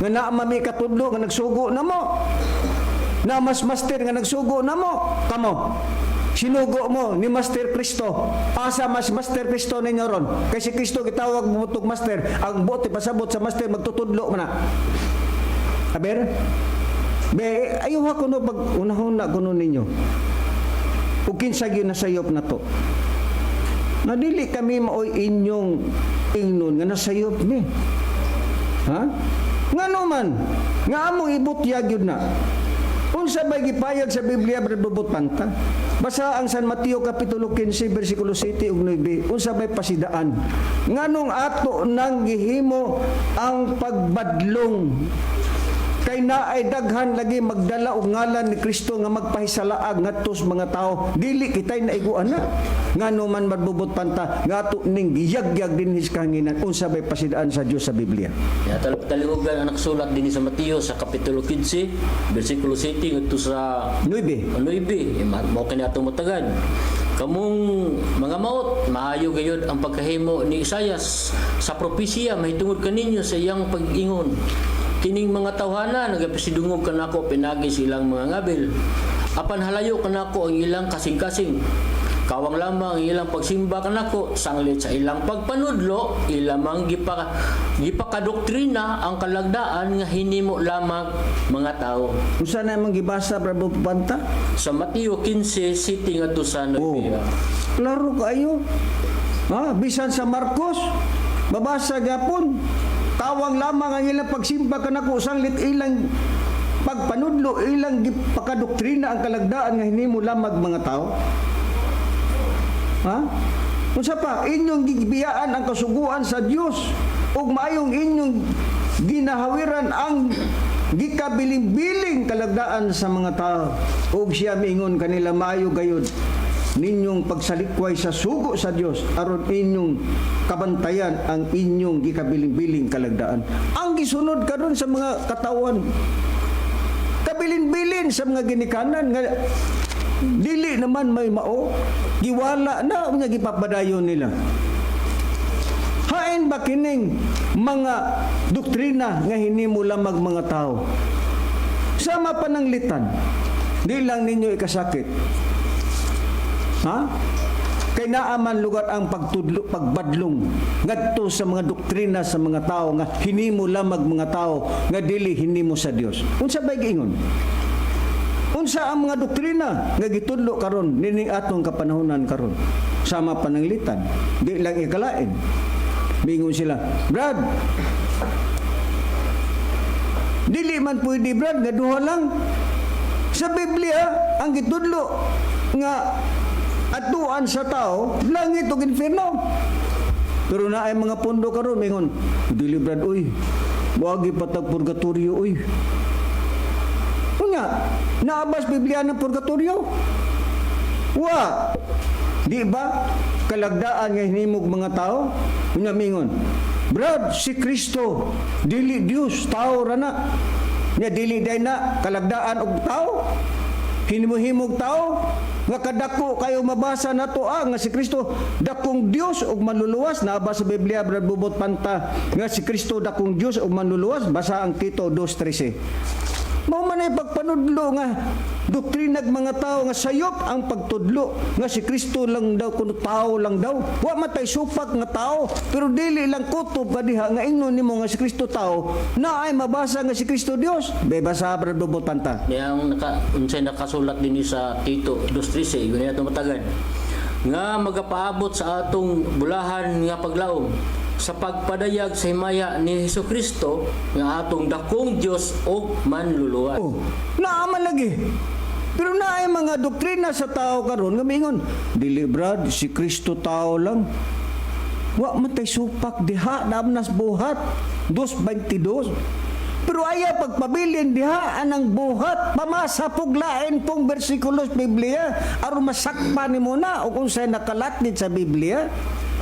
nga naa mi katudlo nga nagsugo namo na mas master nga nagsugo namo. Kamo, sinugo mo ni Master Kristo? Asa mas Master Kristo ninyo ron? Kay si Kristo gitawag mo master. Ang buot ipasabot sa master, magtutudlo man na. Aber be, ayaw ako no pag unahon na kuno ninyo ug kinsa gyud nasayop na to nga dili kami maoy inyong ingnon nga nasayop mi. Ha, ngano man nga among ibutyag yun na? Unsa bay gipayag sa Biblia, Brad Bubot Panta? Basa ang San Mateo kapitulo 15 bersikulo 7 ug 9. Unsa bay pasidaan? Nganong ato nang gihimo ang pagbadlong? Kay naay daghan lagi magdala og ngalan ni Kristo nga magpahisalaag ngadto sa mga tao. Dili kitay naiguan na. Ngano man, Bubot Panta, nga ato ning giyagyag dinhi sa kahanginan? Unsa bay pasidaan sa Dios sa Biblia? Ya, talihugan ang nakasulat din sa Mateo sa kapitulo 15, bersikulo 7 ngadto sa 9. 9, eh, mao kini atong matagad. "Kamong mga maot, maayo gayud ang pagkahimo ni Isayas sa propesiya mahitungod kaninyo sa iyang pag-ingon: 'Kining mga tawhana nagapasidungog kanako pinagi sa ilang mga ngabil. Apan halayo kanako ang ilang kasing-kasing. Kawang lamang ang ilang pagsimba kanako, sanglit sa ilang pagpanudlo ilamang gipakadoktrina ang kalagdaan nga hinimo lamang mga tao.'" Unsa na imong gibasa, Brad Bubot Panta? Sa Mateo 15, 7 ngadto sa 9. Oh. Klaro kaayo. Ha, bisan sa Marcos, babasa gyapon. Kawang lamang ang ilang pagsimba kanako, sanglit ilang pagpanudlo ilang gipakadoktrina ang kalagdaan nga hinimo lamang mga tao. Ha? Unsa pa, inyong gibiyaan ang kasuguan sa Dios ug maayong inyong ginahawiran ang gikabiling-biling kalagdaan sa mga tao." Ug siya miingon kanila, "Maayo gayud ninyong pagsalikway sa sugo sa Dios aron inyong kabantayan ang inyong gikabiling-biling kalagdaan." Ang gisunod karon sa mga katawan, kabilin-bilin sa mga ginikanan nga dili naman may mao, giwala na nga gipapadayon nila. Hain ba kining mga doktrina nga hinimo lamang mga tao? Sama pananglitan, di lang ninyo ikasakit. Ha, kay naa man lugar ang pagtudlo, pagbadlong ngadto sa mga doktrina sa mga tao nga hinimo lamang mga tao nga dili hinimo sa Dios. Unsa bay giingon? Unsa ang mga doktrina nga gitudlo karon nining atong kapanahonan karon? Sama pananglitan, di lang ikalain. Mingon sila, "Brad, dili man pwede, Brad, nga duha lang. Sa Biblia, ang gitudlo nga atuan sa tao, langit ug impyerno." Pero naay mga pundo karon mingon, "Dili, Brad, uy. Wagi patag purgatorio, uy." Unya, Unya, naa ba sa Biblia ng purgatorio? Wa. Di ba? Kalagdaan nga hinimog mga tao? Unya mingon, "Brad, si Kristo, dili Dios, tao ra na." Nya dili day na kalagdaan og tao? Hinimo-himog tao? Nga kadako kayo mabasa nato nga si Kristo dakong Dios ug manluluwas. Naa ba sa Biblia, Brad Bubot Panta, nga si Kristo dakong Dios ug manluluwas? Basa ang Tito 2:13. Mao man ay pagpanudlo nga doktrinag mga tao nga sayop ang pagtudlo nga si Kristo lang daw kuno tao lang daw. Wa man tay supak nga tao, pero dili lang kutob ka diha nga ingnon nimo nga si Kristo tao na ay mabasa nga si Kristo Dios. Be basa, Brad Bubot Panta. Yang naka unsay nakasulat dinhi sa Tito 2:13, yun atong matagad. Nga magapaabot sa atong bulahan nga paglaom sa pagpadayag sa himaya ni Hesus Kristo nga atong dakong Dios ug manluluwas. Oh, naa man lagi. Pero naay mga doktrina sa tao karon nga mingon, "Dili Brad, si Kristo tao lang." Wa man tay supak diha namnas Buhat 2:22. Pero ayaw pagpabilin diha anang Buhat, pamasa pug lain pong bersikulo sa Biblia aron masakpan nimo na o kung unsay nakalatnit sa Biblia.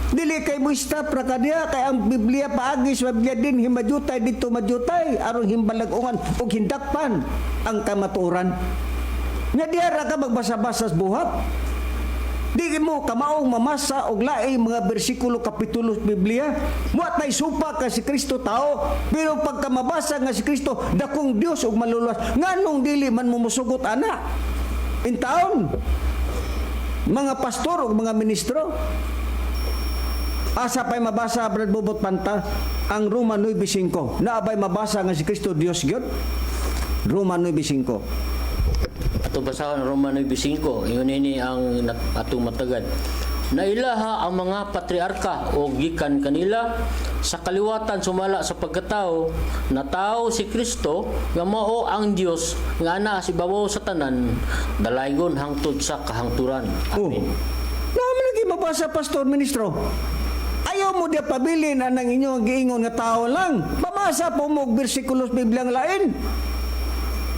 Dili kay mo stop ra ka diha kay ang Biblia paagi sa Biblia din himadyutay dito madyutay aron himbalag-ungan ug hindakpan ang kamatuoran. Nga diha ra ka magbasa-basa sa Buhat. Di mo kamaong mamasa og laing mga bersikulo, kapitulo sa Biblia. Wa tay supak ka si Kristo tao, pero pagka mabasa nga si Kristo dakong Dios ug maluluwas, nganong dili man mo musugot ana? In taon mga pastor ug mga ministro. Asa pa'y mabasa, Brad Bubot Panta, ang Roma 9:5? Naa bay mabasa nga si Kristo Dios gyud? Roma 9:5. Ato basahon ang Roma 9:5. Ingon ini ang atong matagad. Nailaha ang mga patriarka o gikan kanila sa kaliwatan sumala sa pagkatao, na tao si Kristo nga mao ang Dios nga ana sa ibabaw sa tanan, dalaygon hangtod sa kahangturan. Oh. Amen. Naa man lagi mabasa, pastor, ministro. Ayaw mo diya pabilin anang inyong giingon nga tao lang. Pamasa po mo og bersikulos Biblia nga lain.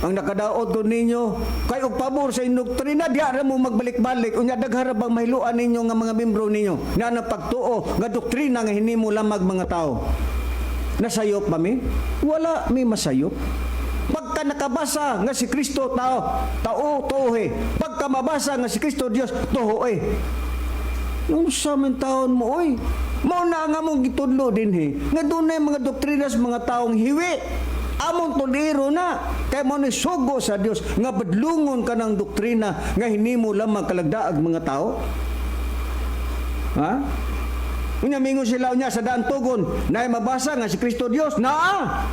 Ang nakadaot ko ninyo kay og pabor sa inyong doktrina, diha ra mo magbalik-balik. Unya daghan ra bang mahiluan ninyo nga mga membro ninyo na napagtuo nga doktrina nga hinimo lamang mga tao? Nasayop ba mi? Wala mi masayop. Pagka nakabasa nga si Kristo tao, tao tuohe. Pagka mabasa nga si Kristo Dios, tuohe. Unsa man taon mo oy? Mao na nga mong gitudlo dinhi nga dunay mga doktrina sa mga taong hiwi. Among tuliro na kay mo ni sugo sa Dios nga badlungon ka ng doktrina nga hinimo lamang kalagdaag mga tao. Ha? Unya mingon sila unya sa daan tugon na mabasa nga si Kristo Dios naa.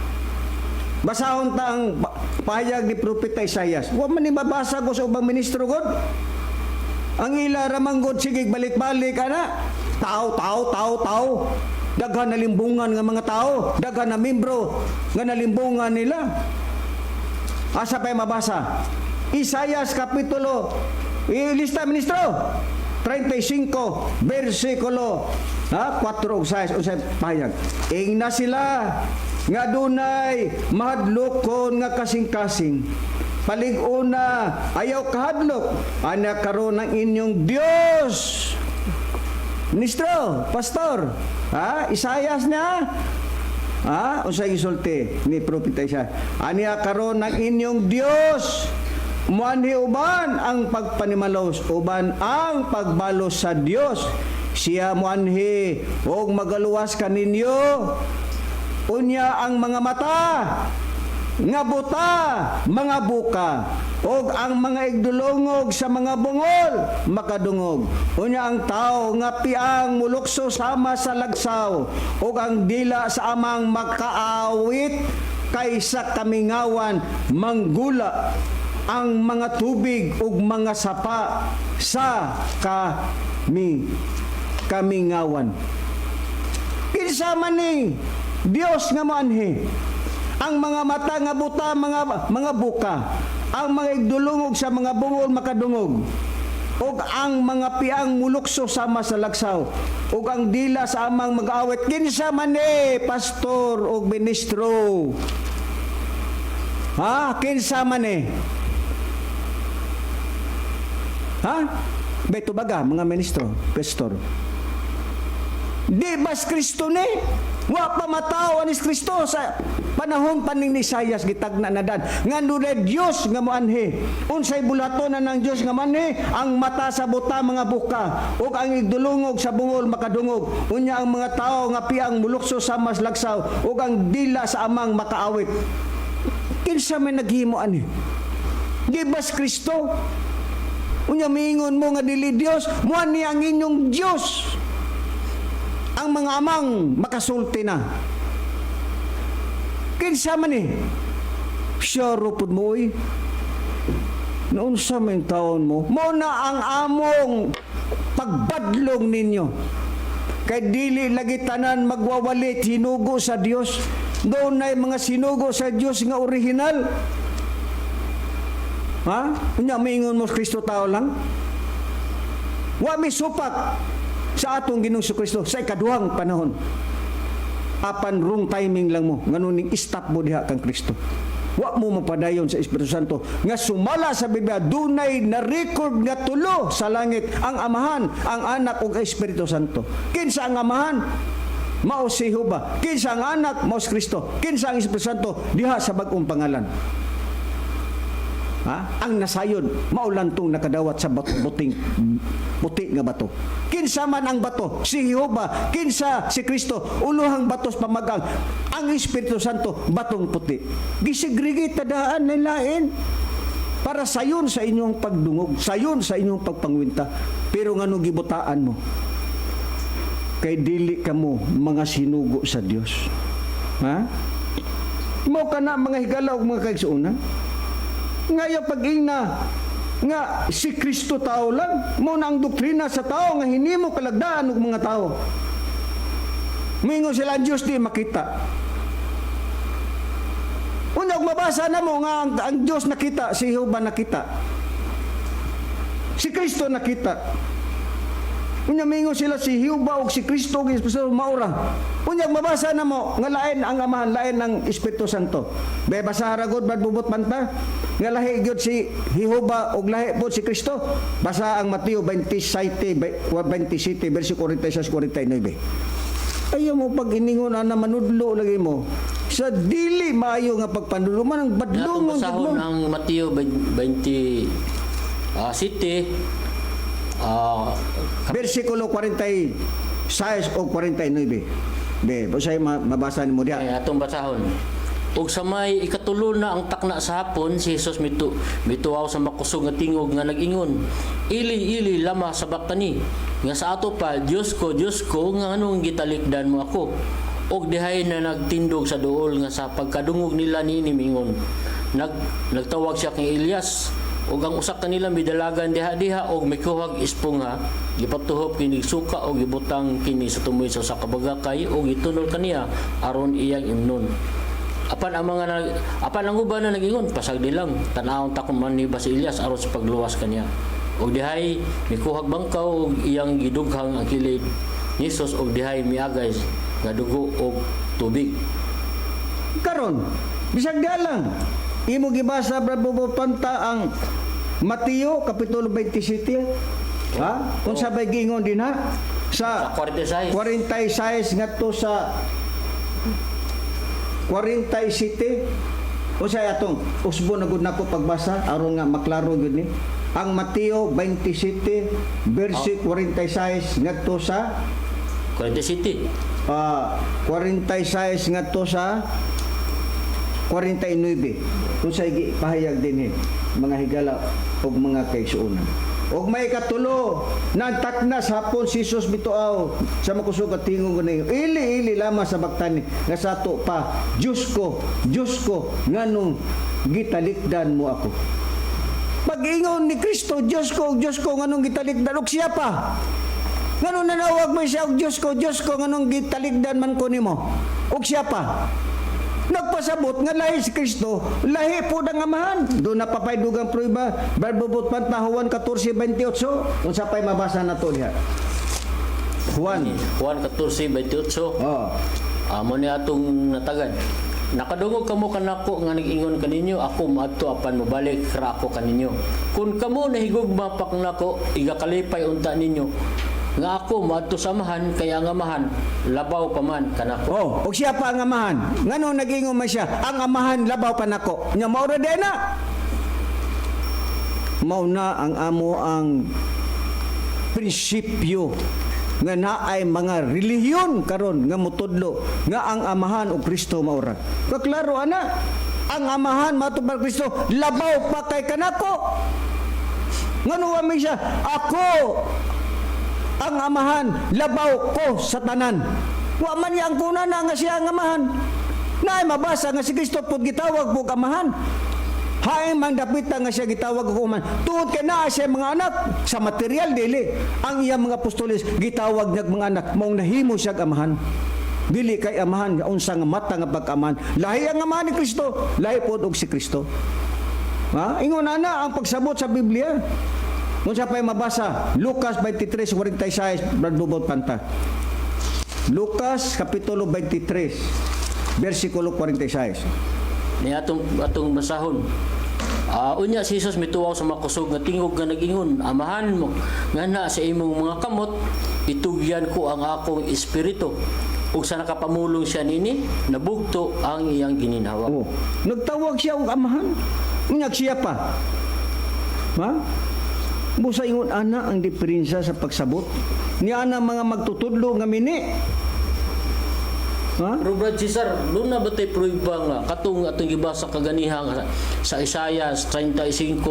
Basahon ta ang pahayag ni Propeta Isaias. Wa man ni mabasa ko sa ubang ministro god. Ang ila ramang god sige balik-balik ana. Tao, tao, tao, tao. Daghan na limbungan nga mga tao, daghan na membro nga nalimbungan nila. Asa pa'y mabasa? Isaias kapitulo, ilista, ministro, 35 versikulo ha 4 ug 6. Unsay pahayag? Ingna sila nga dunay mahadlokon nga kasing-kasing. Palig-una, ayaw kahadlok. Ana karon ang inyong Dios. Ministro, pastor, ha? Isaias na. Ha? Unsay gisulti ni Propeta Isaias? Aniya karon ang inyong Dios. Muanhi uban ang pagpanimalos, uban ang pagbalos sa Dios. Siya muanhi og magaluwas kaninyo. Unya ang mga mata nga buta mga buka og ang mga igdulongog sa mga bungol makadungog. Unya ang tao nga piang mulukso sama sa lagsaw og ang dila sa amang makaawit, kay sa kamingawan manggula ang mga tubig ug mga sapa sa kamingawan. Kinsa man ni Dios nga moanhi? Ang mga mata nga buta mga buka, ang mga igdulungog sa mga bungol makadungog, ug ang mga piang mulukso sama sa lagsaw, ug ang dila sa amang mag-awit. Kinsa man ni, pastor ug ministro? Ha, kinsa man ni? Ha? Beto baga, mga ministro, pastor. Di bas Kristo ni? Wa pa mataw anis Kristo sa panahon pa ning ni Isayas gitagna na dan. Nga dunay Dios nga moanhi. Unsay bulaton na ng Dios nga moanhi? Ang mata sa buta mga buka ug ang igdulungog sa bungol makadungog. Unya ang mga tawo nga piang mulukso sa mas lagsaw ug ang dila sa amang makaawit. Kinsa may naghimo ani? Di bas Kristo? Unya miingon mo nga dili Dios, moanhi ang inyong Dios. Ang mga amang makasulti na. Kinsa man eh? Sure pud mo oy. Naunsa may taon mo? Mo na ang among pagbadlong ninyo. Kay dili lagi tanan magwawalit hinugo sa Dios. Doon na mga sinugo sa Dios nga original. Ha? Unya miingon mo Kristo tao lang? Wa mi supak sa atong Ginoong Kristo sa ikaduhang panahon. Apan wrong timing lang mo, ngano ning stop mo diha kang Kristo. Wa mo mapadayon sa Espiritu Santo nga sumala sa Biblia, dunay na record nga tulo sa langit ang Amahan, ang Anak ug ang Espiritu Santo. Kinsa ang Amahan? Mao si Jehova. Kinsa ang Anak? Mao si Kristo. Kinsa ang Espiritu Santo? Diha sa bag-ong pangalan. Ha? Ang nasayod mao lantong nakadawat sa buting puti nga bato. Kinsa man ang bato? Si Jehova. Kinsa si Kristo? Uluhang bato sa pamagang. Ang Espiritu Santo, batong puti. Gisegrigate tadaan lain para sayon sa inyong pagdungog, sayon sa inyong pagpangwinta. Pero ngano gibutaan mo? Kay dili kamo mga sinugo sa Dios. Ha? Mao kana mga higala ug mga kaigsuonan. Ngaya pag-ingna nga si Kristo tao lang, mo na ang doktrina sa tao nga hinimo kalagdaan og mga tao. Mingon sila ang Diyos di makita. Unya ug mabasa na mo nga ang Diyos nakita, si Jehova nakita. Si Kristo nakita. Unya mingon sila si Jehova ug si Kristo ug Espiritu maura. Unya mabasa na mo nga lain ang Amahan, lain ang Espiritu Santo. Be basa ra gud bad bubot man ta. Nga lahi gyud si Jehova ug lahi pod si Kristo. Basa ang Mateo 27 27 versikulo 46 49. Ayaw mo pag iningon ana manudlo lagi mo sa dili maayo nga pagpanudlo man ang Atong badlongon gud mo. basahon ang Mateo 20 City Versikulo 46 o 49. Be, basta mabasa nimo diha. Ay, atong basahon. Ug sa may ikatulo na ang takna sa hapon, si Jesus mituaw sa makusog nga tingog nga nag-ingon, "Ili, ili, lama sabaktani." Nga sa ato pa, "Diyos ko, Diyos ko, nga anong gitalikdan mo ako?" Og dihay na nagtindog sa duol nga sa pagkadungog nila niini mingon. Nagtawag siya kay Elias. Ug ang usa kanila midalagan diha-diha og mikuhag espongha, gipatuhop kini suka og gibutang kini sa tumoy sa usa ka bagakay og gitunol kaniya aron iyang imnon. Apan ang uban na nag-ingon, "Pasagdi lang, tan-awon ta kung manhi ba si Elias aron sa pagluwas kaniya." Og dihay mikuhag bangkaw og iyang gidughang ang kilid ni Jesus og dihay miagay nga dugo og tubig. Karon, bisag diha lang imo gibasa, Brad Bobo Panta, ang Mateo kapitulo 27. Ha? Kung sabay giingon din ha sa Sa 46. 46 ngadto sa 47. Unsay atong usbo na gud nako pagbasa aron nga maklaro gyud ni ang Mateo 27 verse 46 ngadto sa 47. 46 ngadto sa 49. Unsay pahayag dinhi mga higala ug mga kaigsuonan? Ug may katulo nagtaknas hapon si Jesus bituaw sa makusog at tingog ni, "Ili, ili, lama sabaktani." Nga sa ato pa, "Diyos ko, Diyos ko, nganong gitalikdan mo ako?" Pag-ingon ni Kristo, "Diyos ko, Diyos ko, nganong gitalikdan," ug siya pa. Nganong nanawag mo siya og "Diyos ko, Diyos ko, nganong gitalikdan man ko nimo?" Ug siya pa. Nagpasabot nga lahi si Kristo, lahi po ang Amahan. Doon na papay dugang prueba, Barbobot Panta, Juan 14:28. Unsa pa'y mabasa na to diha? Juan. Juan 14:28. Oh. Amo ni atong natagad. Nakadungog kamo kanako nga nag-ingon kaninyo, ako moadto apan mobalik ra ako kaninyo. Kung kamo nahigugma pa kanako, igakalipay unta ninyo nga ako moadto sa Amahan, kay ang Amahan labaw pa man kanako. Oh, og siya pa ang Amahan. Ngano nag-ingon man siya, ang Amahan labaw pa nako. Nya mao ra na. Mao na ang amo ang prinsipyo nga naay mga relihiyon karon nga motudlo nga ang Amahan og Kristo mao ra. Kaklaro ana, ang Amahan matud pa Kristo labaw pa kay kanako. Ngano wa man siya, ako ang Amahan labaw ko sa tanan. Wa man niya ang kunan na nga siya ang Amahan. Naay mabasa nga si Kristo pud gitawag pug Amahan. Hain man dapita nga siya gitawag og Amahan. Tungod kay naa siya mga anak sa material dili. Ang iyang mga apostoles gitawag niya mga anak, maong nahimo siya Amahan. Dili kay Amahan unsa nga mata nga pag-amahan. Lahi ang Amahan ni Kristo, lahi pod og si Kristo. Ha? Ingon ana ang pagsabot sa Biblia. Unsa pa'y mabasa? Lucas 23:46, Brad Bubot Panta. Lucas kapitulo 23, versikulo 46. Ni atong atong basahon. Unya si Jesus mituwaw sa makusog nga tingog nga nag-ingon, Amahan mo nga na sa imong mga kamot itugyan ko ang akong espiritu. Ug sa nakapamulong siya nini, nabugto ang iyang gininhawa. Oh, nagtawag siya og Amahan. Unya siya pa. Ha? Busa ingon ana ang diferensya sa pagsabot. Niya ana mga magtutudlo nga mini. Ha? Pero Brad Cesar, doon na ba tayo prueba nga katong atong gibasa kaganiha nga sa Isaiah 35:4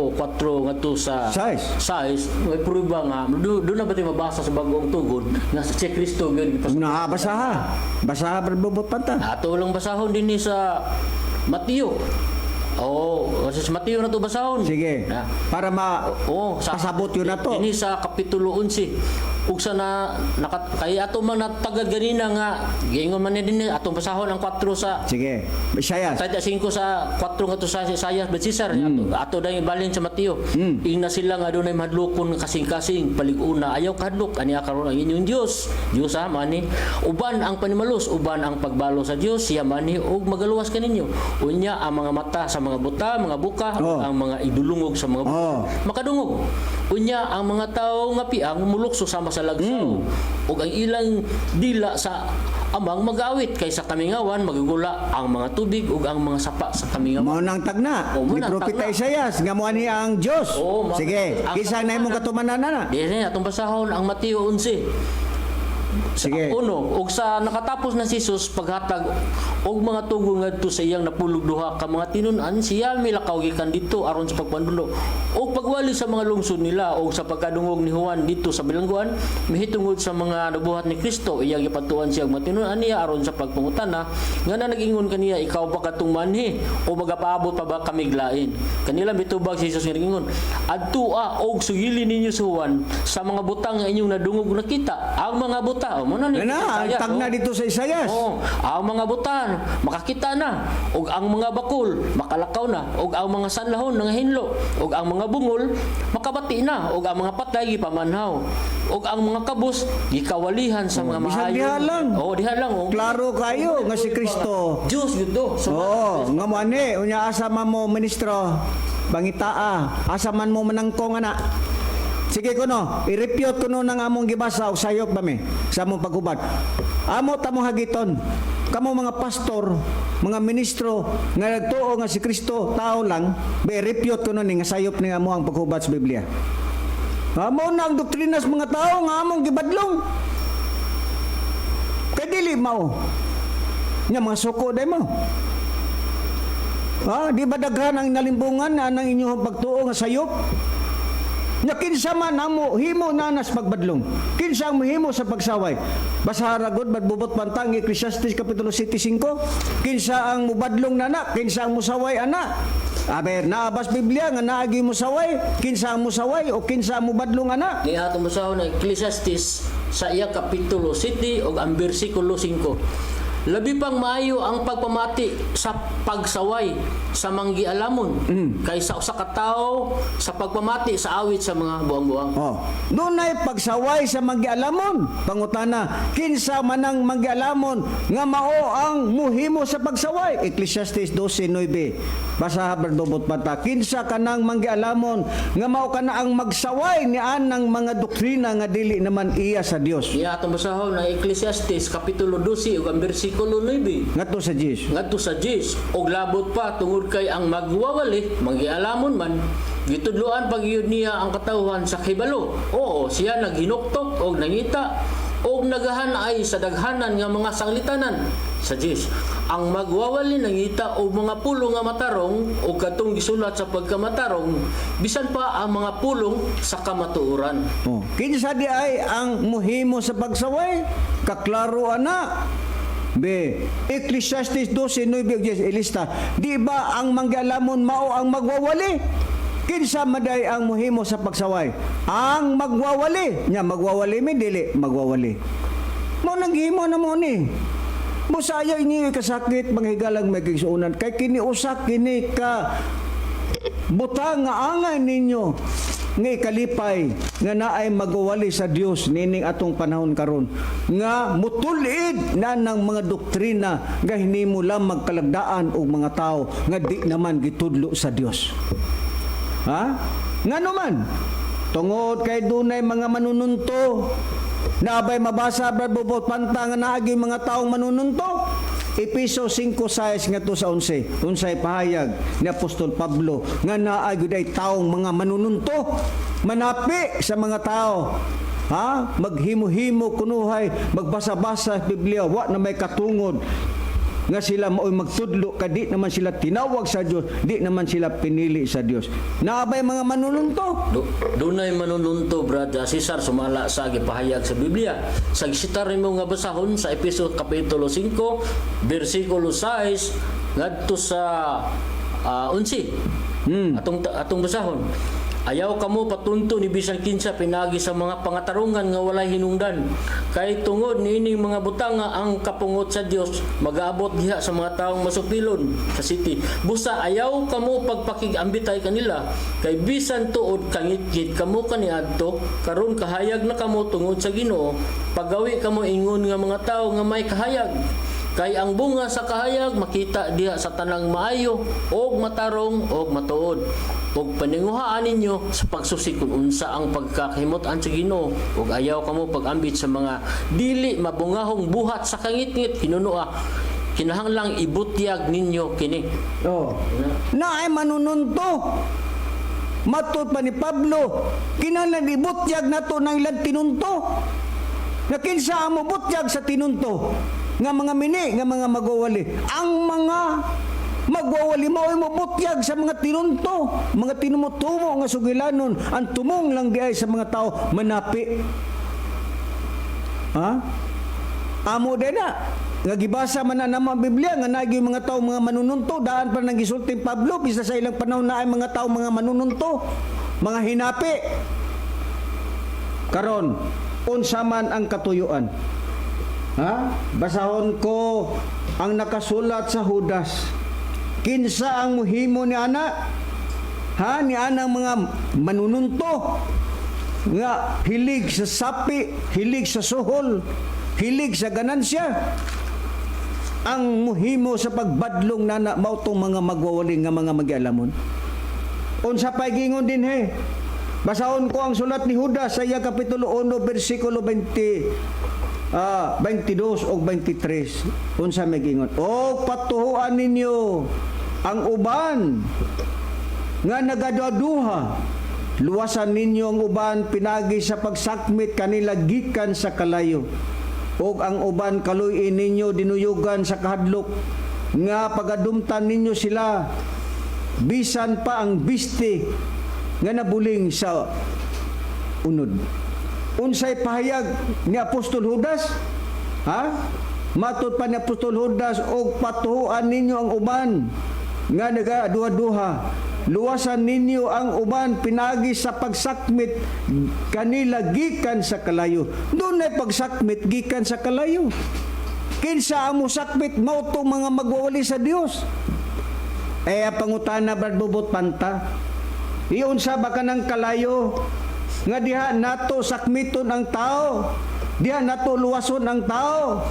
ngadto sa Size. Size, may prueba nga doon na ba tayo mabasa sa Bagong Tugon nga si Kristo gyud gipas. Na basaha. Basaha, Brad Bubot Panta. Ato lang basahon din ni sa Mateo. Oo, kasi sa Mateo na to basahon. Sige. Na. Para ma Oo, sa pasabot yun na to. Dinhi sa kapitulo 11. Ug sa na naka, kay ato man natagad ganina nga giingon man ni dinhi atong basahon ang 4 sa Sige. Isaias. 35 sa 4 nga to sa Isaiah but Caesar ato, ato dahil balin sa Mateo. Ingna sila nga dunay mahadlokon nga kasing-kasing palig-una ayaw kahadlok ani karon ang inyong Dios. Dios ha mani uban ang panimalos, uban ang pagbalo sa Dios siya mani ug magaluwas kaninyo. Unya ang mga mata sa mga buta, mga buka, Oh. ang mga idulungog sa mga buta. Oh. Makadungog. Unya ang mga tawo nga piang mulukso sama sa lagsaw. Ug ang ilang dila sa amang magawit kay sa kamingawan magugula ang mga tubig ug ang mga sapa sa kamingawan. Mao nang tagna. Oh, mao Ni nang Propeta tagna. Isaias nga mo ani ang Dios. Oo, mao- Sige. ang Kinsa na imong katumanan na? Dinhi atong basahon ang Mateo 11. Sa Sige. uno, ug sa nakatapos na si Jesus paghatag og mga tugo ngadto sa iyang napulog duha ka mga tinun-an, siya milakaw gikan didto aron sa pagpandulo og pagwali sa mga lungsod nila. Og sa pagkadungog ni Juan didto sa bilangguan, mihitungod sa mga nabuhat ni Kristo, iyang gipatuan siya og mga tinun-an niya aron sa pagpangutana nga na nag-ingon kaniya, ikaw ba katong manhi o magapaabot pa ba kami lain? Kanila mitubag si Jesus nga nag-ingon, adtua og sugili ninyo si Juan sa mga butang nga inyong nadungog nakita. Ang mga buta, oh, mo na ni Na, ang Isaiah, tagna oh. dito sa Isaias. Oo, ang mga butan makakita na, ug ang mga bakul makalakaw na, ug ang mga sanlahon nangahinlo, ug ang mga bungol makabati na, ug ang mga patay gipamanhaw, ug ang mga kabus gikawalihan sa mga Bisan maayo. diha lang. Oo, diha lang. Oh. Klaro kayo nga si Kristo. Diyos gyud to. So, Oo, nga mo ani, unya asa man mo ministro, bangitaa, asa man mo manangkong ana. Sige kuno, i-repute kuno ng among gibasa og sayop ba mi sa among paghubad. Amo ta mo hagiton. Kamo mga pastor, mga ministro nga nagtuo nga si Kristo tao lang, ba i-repute kuno ni nga sayop ni amo ang paghubad sa Biblia. Amo na ang doktrina sa mga tao nga among gibadlong. Kay dili mao. Nya mga suko day mo. Ha, di ba daghan ang nalimbungan na ang inyong pagtuo nga sayop? Nya kinsa man amo himo nanas pagbadlong. Kinsa ang mohimo sa pagsaway? Basa ra gud badbubot pantang Ecclesiastes kapitulo 7:5. Kinsa ang mubadlong nana, kinsa ang musaway ana? Aber naabas Biblia nga naagi musaway, kinsa ang musaway o kinsa ang mubadlong ana? Ni atong basahon ang Ecclesiastes sa iya kapitulo 7 ug ang bersikulo 5. Labi pang maayo ang pagpamati sa pagsaway sa manggialamon kaysa usa ka tawo sa pagpamati sa awit sa mga buang-buang. Oh, dunay pagsaway sa manggialamon. Pangutana, kinsa man ang manggialamon nga mao ang muhimo sa pagsaway? Ecclesiastes 12:9. Basa, Bardobot Panta. Kinsa kanang manggialamon nga mao kana ang magsaway ni anang mga doktrina nga dili naman iya sa Dios? Iya, atong basahon ang Ecclesiastes kapitulo 12 ug ang bersikulo 9. Ngadto sa Jesus. Ngadto sa 10, og labot pa tungod kay ang magwawali manggialamon man, gitudloan pagyud niya ang katawhan sa kahibalo. Oo, siya naghinuktok og nangita og nagahan ay sa daghanan nga mga sanglitanan. Sa 10, ang magwawali nangita og mga pulong nga matarong og katong gisulat sa pagkamatarong, bisan pa ang mga pulong sa kamatuoran. Oh. Kinsa di ay ang muhimo sa pagsaway? Kaklaro ana. B. Ecclesiastes 12:9 10, ilista. Di ba ang manggalamon mao ang magwawali? Kinsa maday ang muhimo sa pagsaway? Ang magwawali. Nya magwawali mi dili magwawali. Mo nang gihimo na mo ni. Busa ayaw inyo kasakit, mga higalang may kigsuonan, kay kini usa kini ka butang nga angay ninyo nga ikalipay nga naay magwawali sa Dios nining atong panahon karon nga mutulid na ng mga doktrina nga hinimo lang magkalagdaan og mga tao nga di naman gitudlo sa Dios. Ha? Ngano man? Tungod kay dunay mga manununto. Naabay mabasa, Brad Bobot Panta, nga naagi mga taong manununto? Epeso 5:6 ngadto sa 11. Unsay pahayag ni Apostol Pablo nga naay gyud ay taong mga manununto manapi sa mga tao? Ha? Maghimo-himo kunuhay, magbasa-basa sa Biblia, wa na may katungod nga sila mao'y magtudlo ka di naman sila tinawag sa Dios, di naman sila pinili sa Dios. Naabay mga manununto? Dunay manununto, Brad Cesar, sumala sa gipahayag sa Biblia. Sa gisitar nimo nga basahon sa Epeso kapitulo 5 bersikulo 6 ngadto sa 11. Atong basahon. Ayaw kamo patunto ni bisan kinsa pinagi sa mga pangatarungan nga walay hinungdan. Kay tungod niining mga butanga ang kapungot sa Dios magaabot diha sa mga taong masupilon sa city. Busa ayaw kamo pagpakigambitay kanila, kay bisan tuod kangitngit kamo kaniadto, karon kahayag na kamo tungod sa Ginoo. Pagawi kamo ingon nga mga tawo nga may kahayag. Kay ang bunga sa kahayag makita diha sa tanang maayo og matarong og matuod. Og paninguhaan ninyo sa pagsusi kung unsa ang pagkakahimut-an sa Ginoo, ug ayaw kamo pag-ambit sa mga dili mabungahong buhat sa kangitngit. Hinunoa kinahanglang ibutyag ninyo kini. Oh. Na ay manununto. Matod pa ni Pablo, kinahanglan ibutyag nato ng ilang tinunto. Na kinsa ang mobutyag sa tinunto? Nga mga mini, nga mga magwawali. Ang mga magwawali mao'y mobutyag sa mga tinunto, mga tinumutumo nga sugilanon, ang tumong lang di ay sa mga tao manapi. Ha? Amo din na. Nga gibasa man na naman ang Biblia nga naagi mga tao mga manununto, daan pa nang gisulti ni Pablo bisa sa ilang panahon na ay mga tao mga manununto, mga hinapi. Karon, unsa man ang katuyuan? Ha? Basahon ko ang nakasulat sa Judas. Kinsa ang muhimo ni ana? Ha, ni anang mga manununto nga hilig sa sapi, hilig sa suhol, hilig sa ganansya. Ang muhimo sa pagbadlong nana mao tong mga magwawaling nga mga magialamon. Unsa pay gingon dinhi? Basahon ko ang sulat ni Judas sa iya kapitulo 1 bersikulo 20 22 og 23. Unsa may gingon? Og patuhuan ninyo ang uban nga nagaduha. Luwasan ninyo ang uban pinagi sa pagsakmit kanila gikan sa kalayo. Og ang uban kaluy-in ninyo dinuyugan sa kahadlok nga pagadumtan ninyo sila bisan pa ang biste nga nabuling sa unod. Unsay pahayag ni Apostol Judas? Ha? Matod pa ni Apostol Judas, og patuhuan ninyo ang uban nga nagaduha-duha. Luwasan ninyo ang uban pinagi sa pagsakmit kanila gikan sa kalayo. Dunay pagsakmit gikan sa kalayo. Kinsa ang musakmit mao tong mga magwawali sa Dios. Eh, ang pangutana, Brad Bubot Panta, iunsa ba kanang kalayo nga diha nato sakmiton ang tao, diha nato luwason ang tao?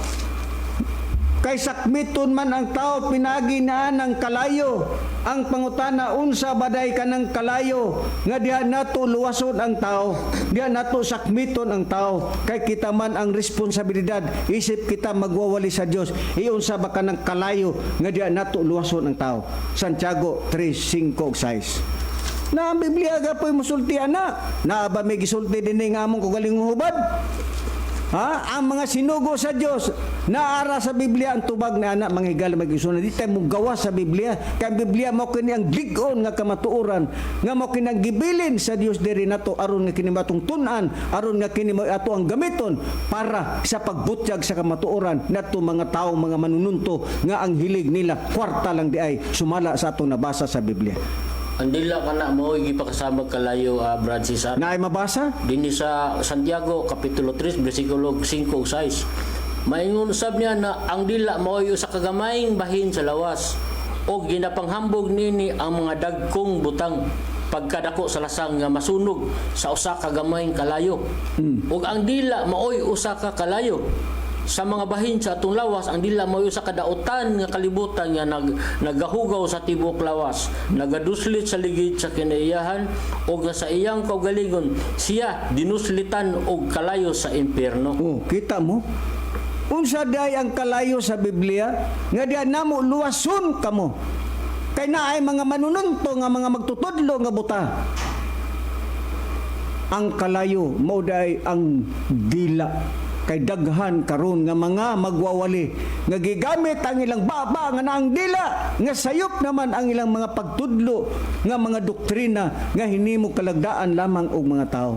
Kay sakmiton man ang tao pinagi na ng kalayo. Ang pangutana, unsa baday kanang kalayo nga diha nato luwason ang tao, diha nato sakmiton ang tao? Kay kita man ang responsibilidad isip kita magwawali sa Dios. Iunsa ba kanang kalayo nga diha nato luwason ang tao? Santiago 3:5 ug 6 na ang Biblia gapoy musulti ana. Naa ba may gisulti dinhi nga among kaugalingong hubad? Ha? Ang mga sinugo sa Dios, naara sa Biblia ang tubag na ana, mga higala, mga igsuonan. Di tayo gawas sa Biblia. Kay ang Biblia mao kini ang lig-on nga kamatuoran nga mao kini ang gibilin sa Dios diri nato aron nga kini matong tun-an, aron nga kini mao ato ang gamiton para sa pagbutyag sa kamatuoran nato mga tao, mga manununto nga ang hilig nila kwarta lang di ay sumala sa atong nabasa sa Biblia. Ang dila kana mao gipakasama kalayo, Brad Cesar. Naay mabasa? Dinhi sa Santiago kapitulo 3 bersikulo 5 ug 6. Maingon usab niya na ang dila mao'y usa ka gamayng bahin sa lawas og ginapanghambog nini ang mga dagkong butang pagkadako sa lasang nga masunog sa usa ka gamayng kalayo. Ug ang dila mao'y usa ka kalayo. Sa mga bahin sa atong lawas, ang dila mao'y usa ka dautan nga kalibutan nga nagahugaw sa tibuok lawas, nagaduslit sa ligid sa kinaiyahan ug nga sa iyang kaugalingon siya dinuslitan og kalayo sa impyerno. Oh, kita mo? Unsa day ang kalayo sa Biblia nga diha namo luwason kamo? Kay naay mga manununto nga mga magtutudlo nga buta. Ang kalayo mao day ang dila. Kay daghan karon nga mga magwawali nga gigamit ang ilang baba nga naang dila nga sayop naman ang ilang mga pagtudlo nga mga doktrina nga hinimo kalagdaan lamang og mga tao.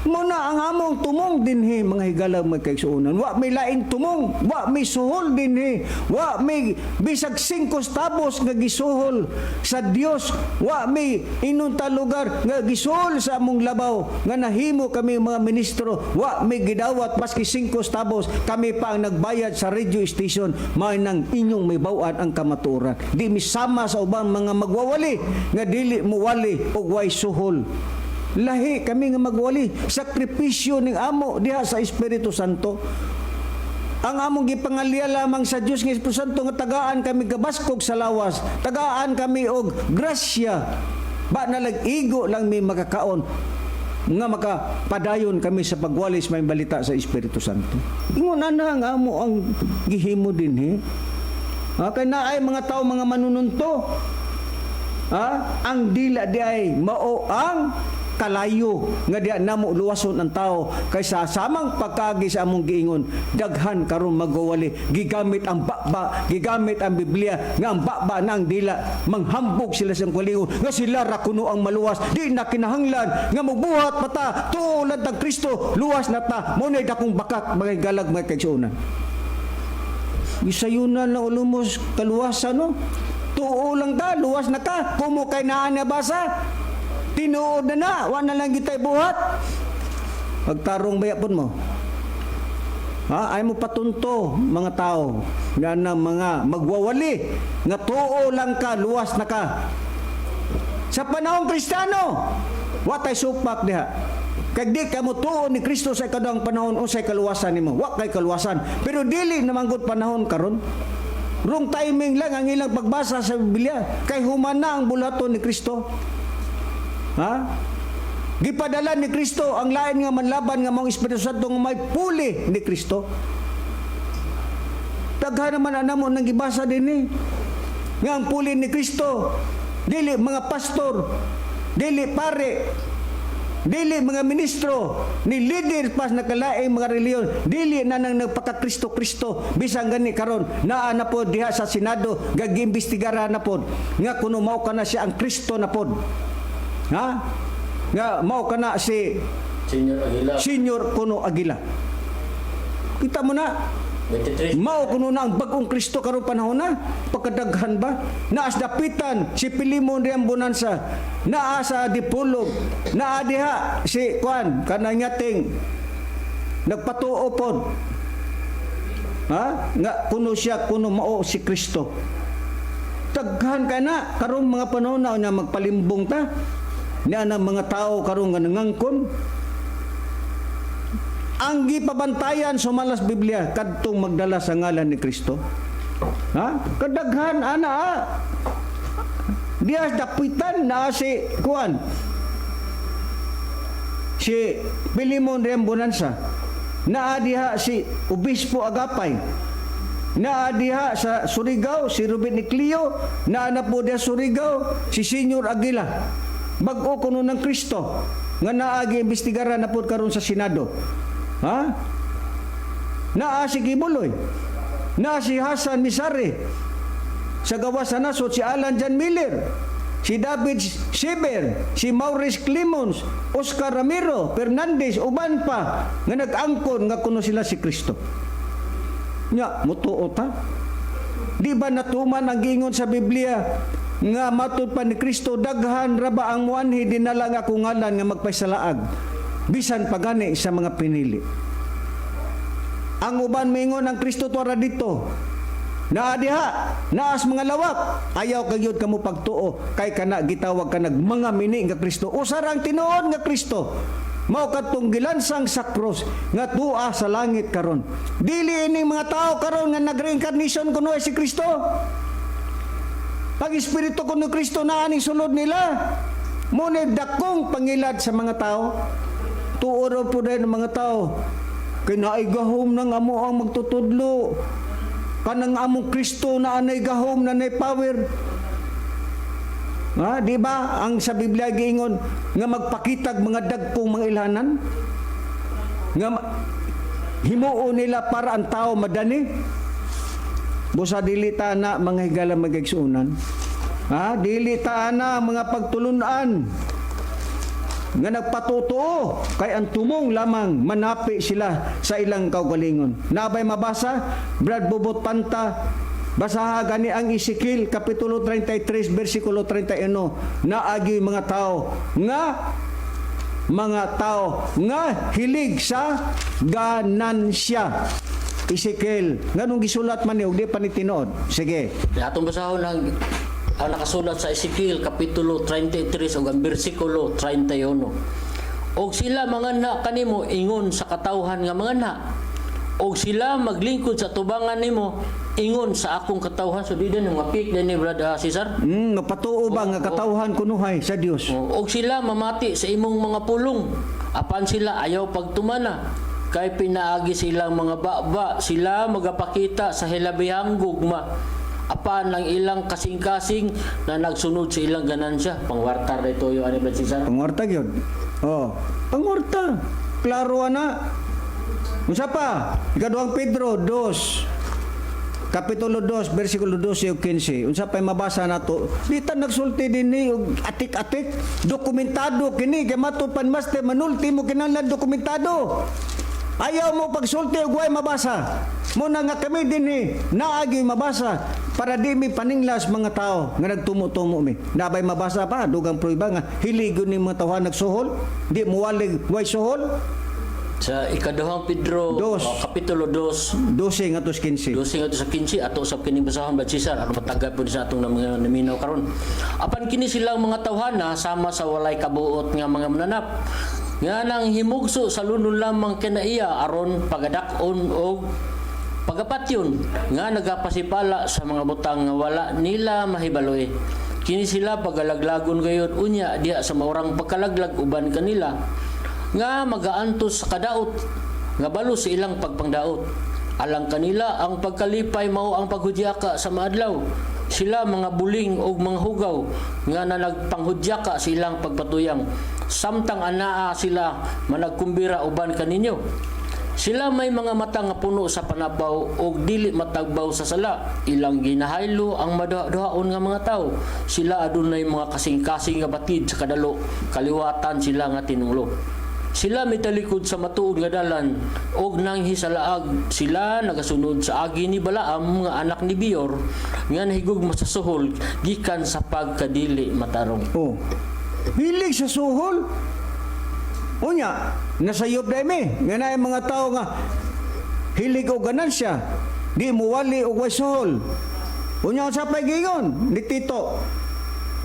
Muna ang among tumong dinhi, mga higala, mga kaigsuonan. Wa may laing tumong, wa may suhol dinhi, wa may bisag 5 tabos nga gisuhol sa Dios, wa may inunta lugar nga gisuhol sa among labaw nga nahimo kami mga ministro, wa may gidawat maski 5 tabos, kami pa ang nagbayad sa radio station mao nang inyong may baw-an ang kamatuoran. Di misama sa ubang mga magwawali nga dili mo wali og way suhol. Lahi kami nga magwali, sakripisyo ning amo diha sa Espiritu Santo. Ang among gipangalya lamang sa Dios nga Espiritu Santo nga tagaan kami gabaskog sa lawas, tagaan kami og grasya. Ba nalag-igo lang mi makakaon nga makapadayon kami sa pagwali sa maayong balita sa Espiritu Santo. Ingon ana ang amo ang gihimo dinhi. Ha, kay naay mga tao mga manununto. Ha? Ang dila di ay mao ang kalayo nga diha namo luwason ang tao kay sa samang pagkagi sa among giingon, daghan karon magwawali gigamit ang baba, gigamit ang Biblia nga ang baba na ang dila, manghambog sila sa kaugalingon nga sila ra kuno ang maluwas, di na kinahanglan nga magbuhat pa ta tulad ng Kristo, luwas na ta. Mo na dakong bakak, mga higala, mga kaigsuonan. Gisayunan na ulumos kaluwasan, no? Tuo lang ka, luwas na ka. Kumo kay naa na basa. Tinuod na na, wa na lang gitay buhat. Pagtarong bayapon mo. Ha, ay mo patunto mga tao nga na mga magwawali nga tuo lang ka, luwas na ka. Sa panahong Kristiyano, wa tay supak diha. Kag di ka mo tuo ni Kristo sa ikaduhang panahon, unsay kaluwasan nimo? Wa kay kaluwasan. Pero dili naman gud panahon karon. Wrong timing lang ang ilang pagbasa sa Biblia. Kay human na ang bulaton ni Kristo. Ha? Gipadala ni Kristo ang lain nga manlaban nga maong Espiritu Santo nga may puli ni Kristo. Daghan naman ang namo nang gibasa dinhi. Nga ang puli ni Kristo, dili mga pastor, dili pare, dili mga ministro, ni leader pas nakalaing mga reliyon, dili na nang nagpaka-Kristo-Kristo, bisan gani karon naa na pod diha sa Senado, gagiimbestigara na pod nga kuno mao kana siya ang Kristo na pod. Ha? Nga mao kana si Senior Aguila. Senior kuno Aguila. Kita mo na, 23. mao kuno na ang bagong Kristo karon panahon na. Pagkadaghan ba? Naas dapitan si Pilimon Riang Bonanza. Naa sa Dipolog. Naa diha si Kuan kanang yating nagpatuo pod. Ha? Nga kuno siya kuno mao si Kristo. Daghan ka na karong mga panahon na unya magpalimbong ta. Niya na mga tao karon nga nangangkon. Ang gipabantayan sumalas Biblia kadtong magdala sa ngalan ni Kristo. Ha? Kadaghan ana ah. Diya dapitan na si kuan. Si Pilimon Rembonanza. Naa diha si Obispo Agapay. Naa diha sa Surigao si Ruben Niclio, naa na po diha Surigao si Senior Aguila. Bag-o kuno ng Kristo nga naa giimbestigaran na po karon sa Senado. Ha? Naa si Quiboloy. Naa si Hasan Misari. Sa gawas sa nasod si Alan John Miller, si David Siber, si Maurice Clemons, Oscar Ramiro, Fernandez, uban pa nga nag-angkon nga kuno sila si Kristo. Nya, mutuo ta. Di ba natuman ang giingon sa Biblia nga matud pa ni Kristo, daghan ra ba ang muanhi dinala nga akong ngalan nga magpasalaag bisan pagani sa mga pinili. Ang uban mingon ang Kristo tuara dito. Naa diha, naas mga lawak. Ayaw kagyud kamo pagtuo kay kana gitawag ka nag mga mini nga Kristo. Usa ra ang tinuod nga Kristo. Mao kadtong gilansang sa cross nga tua sa langit karon. Dili ining mga tao karon nga nag-reincarnation kuno si Kristo. Pag espiritu kuno Kristo naa ning sulod nila. Mo ni dakong pangilad sa mga tao. Tuo raw po din ang mga tao. Kay naay gahom ng amo ang magtutudlo. Kanang among Kristo na anay gahom na anay power. Ha, di ba ang sa Biblia giingon nga magpakitag mga dagkong mga ilhanan? Nga himuon nila para ang tao madani? Busa dili ta na mga higala magigsuonan. Ha, dili ta na mga pagtulunan nga nagpatotoo kay ang tumong lamang manapi sila sa ilang kaugalingon. Nabay mabasa, Brad Bubot Panta, basaha gani ang Ezekiel Kapitulo 33 versikulo 31, naagi mga tao nga hilig sa ganansya. Ezekiel, nganong gisulat man ni og di pa ni tinuod? Sige. Atong basahon ang nakasulat sa Ezekiel Kapitulo 33 ug ang bersikulo 31. Og sila manganha kanimo ingon sa katawhan nga manganha. Og sila maglingkod sa tubangan nimo ingon sa akong katawhan. So di din nga pick din ni Brother Cesar. Napatuo ba nga katawhan kunuhay sa Dios? Og sila mamati sa imong mga pulong. Apan sila ayaw pagtumana. Kay pinaagi silang mga baba, sila magapakita sa hilabihang gugma. Apan ang ilang kasing-kasing na nagsunod sa ilang ganansya. Pangwartar na ito yung ano, Brother Cesar. Pangwarta gyud. Oh, pangwarta. Klaro ana. Unsa pa? Ikaduhang Pedro 2. Kapitulo 2, versikulo 12 ug 15. Unsa pa mabasa nato? Di ta nagsulti dinhi og atik-atik. Dokumentado kini kay matud pan master manulti mo kinahanglan dokumentado. Ayaw mo pagsulti og way mabasa. Muna nga kami dinhi naagi mabasa para di mi paninglas mga tao nga nagtumo-tumo mi. Nabay mabasa pa dugang prueba nga hiligon ni mga tawhan nagsuhol, di muwalig way suhol. Sa Ikaduhang Pedro, Dos. oh, Kapitulo 2, 12 ngadto sa 15. 12 ngadto sa 15, ato sa kining basahon, Brad Cesar, aron matagay po sa atong mga naminaw karon. Apan kini silang mga tawhana sama sa walay kabuot nga mga mananap nga nang himugso sa lunon lamang kinaiya aron pagadak-on og pagapatyon nga nagapasipala sa mga butang nga wala nila mahibaloy. Kini sila pagalaglagon gayud unya diha sa maurang pagkalaglag uban kanila nga magaantos sa kadaot nga balo sa ilang pagpangdaot. Alang kanila ang pagkalipay mao ang paghudyaka sa maadlaw. Sila mga buling og mga hugaw nga nanagpanghudyaka sa ilang pagpatuyang. Samtang anaa sila managkumbira uban kaninyo. Sila may mga mata nga puno sa panabaw og dili matagbaw sa sala. Ilang ginahaylo ang maduha-duhaon nga mga tao. Sila adunay mga kasing-kasing nga batid sa kadalo. Kaliwatan sila nga tinunglo. Sila mitalikod sa matuod nga dalan og nanghisalaag sila nagasunod sa agi ni Balaam nga anak ni Beor nga nahigugma sa suhol gikan sa pagkadili matarong. Oh. Hilig sa suhol. Unya, nasayop na mi. Nga na mga tao nga hilig og ganansya. Di mo wali og way suhol. Unya, unsa pay giingon ni Tito?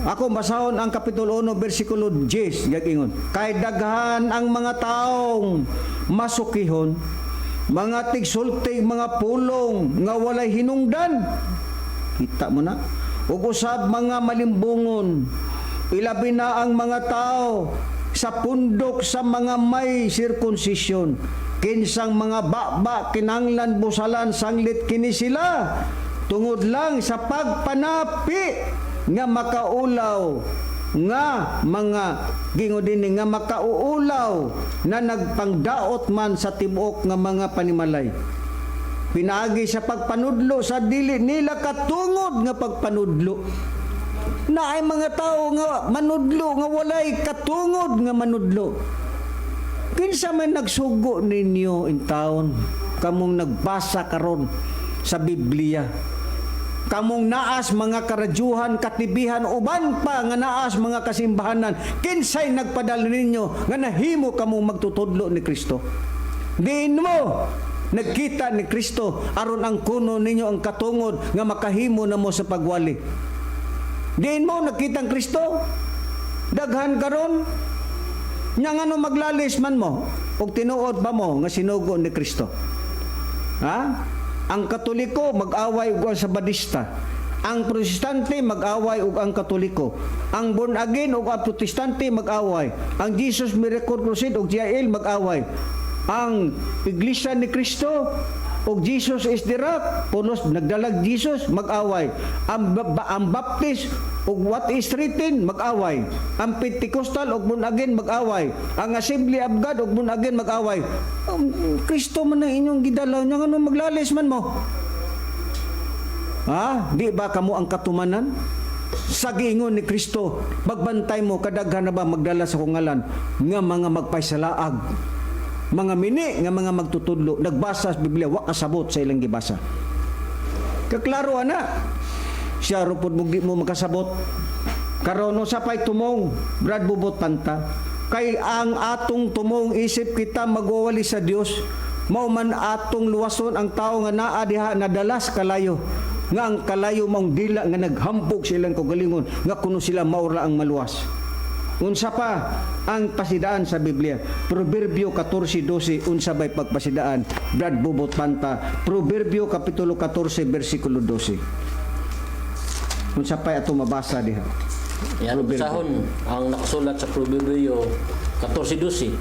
Ako basahon ang kapitulo 1 bersikulo 10, giingon. Kay daghan ang mga taong masukihon, mga tigsulti mga pulong nga walay hinungdan. Kita mo na. Ug usab mga malimbungon. Ilabi na ang mga tao sa pundok sa mga may sirkunsisyon. Kinsang mga baba kinanglan busalan sanglit kini sila tungod lang sa pagpanapi nga makaulaw nga mga gingo dinhi nga makauulaw na nagpangdaot man sa tibuok nga mga panimalay pinaagi sa pagpanudlo sa dili nila katungod nga pagpanudlo. Na ay mga tao nga manudlo nga walay katungod nga manudlo. Kinsa man nagsugo ninyo in town, kamong nagbasa karon sa Biblia, kamong naas mga karadyuhan, katibihan, uban pa nga naas mga kasimbahanan, kinsay nagpadala ninyo nga nahimo kamong magtutudlo ni Kristo? Diin mo nagkita ni Kristo aron ang kuno ninyo ang katungod nga makahimo na mo sa pagwali? Diin mo nagkita ang Kristo? Daghan karon nya, ngano maglalis man mo og tinuod ba mo nga sinugo ni Kristo? Ha? Ang Katoliko mag-away ug ang Sabadista. Ang Protestante mag-away ug ang Katoliko. Ang born again ug ang Protestante mag-away. Ang Jesus Miracle Crusade ug GIL mag-away. Ang Iglesia ni Cristo ug Jesus is the Rock, pulos nagdalag Jesus, mag-away. Ang Baptist ug What is Written mag-away. Ang Pentecostal ug born again mag-away. Ang Assembly of God ug born again mag-away. Kristo man ang inyong gidalaw nya, ngano maglalis man mo? Ha? Di ba kamo ang katumanan? Sa giingon ni Kristo, magbantay mo, kadaghan na ba magdala sa kong ngalan nga mga magpaisalaag, mga mini nga mga magtutudlo, nagbasa sa Biblia, wa kasabot sa ilang gibasa. Kaklaro ana. Siya ro pod mo, di mo makasabot. Karon, sa pay tumong, Brad Bubot Panta? Kay ang atong tumong isip kita magwawali sa Dios, mao man atong luwason ang tao nga naa diha nadala sa kalayo, nga ang kalayo maong dila nga naghambog sa ilang kaugalingon nga kuno sila maura ang maluwas. Unsa pa ang pasidaan sa Biblia? Proverbio 14:12, unsa bay pagpasidaan? Brad Bubot Panta, Proverbio kapitulo 14 bersikulo 12. Unsa pay ato mabasa diha? Yan, basahon ang nakasulat sa Proverbio 14:12.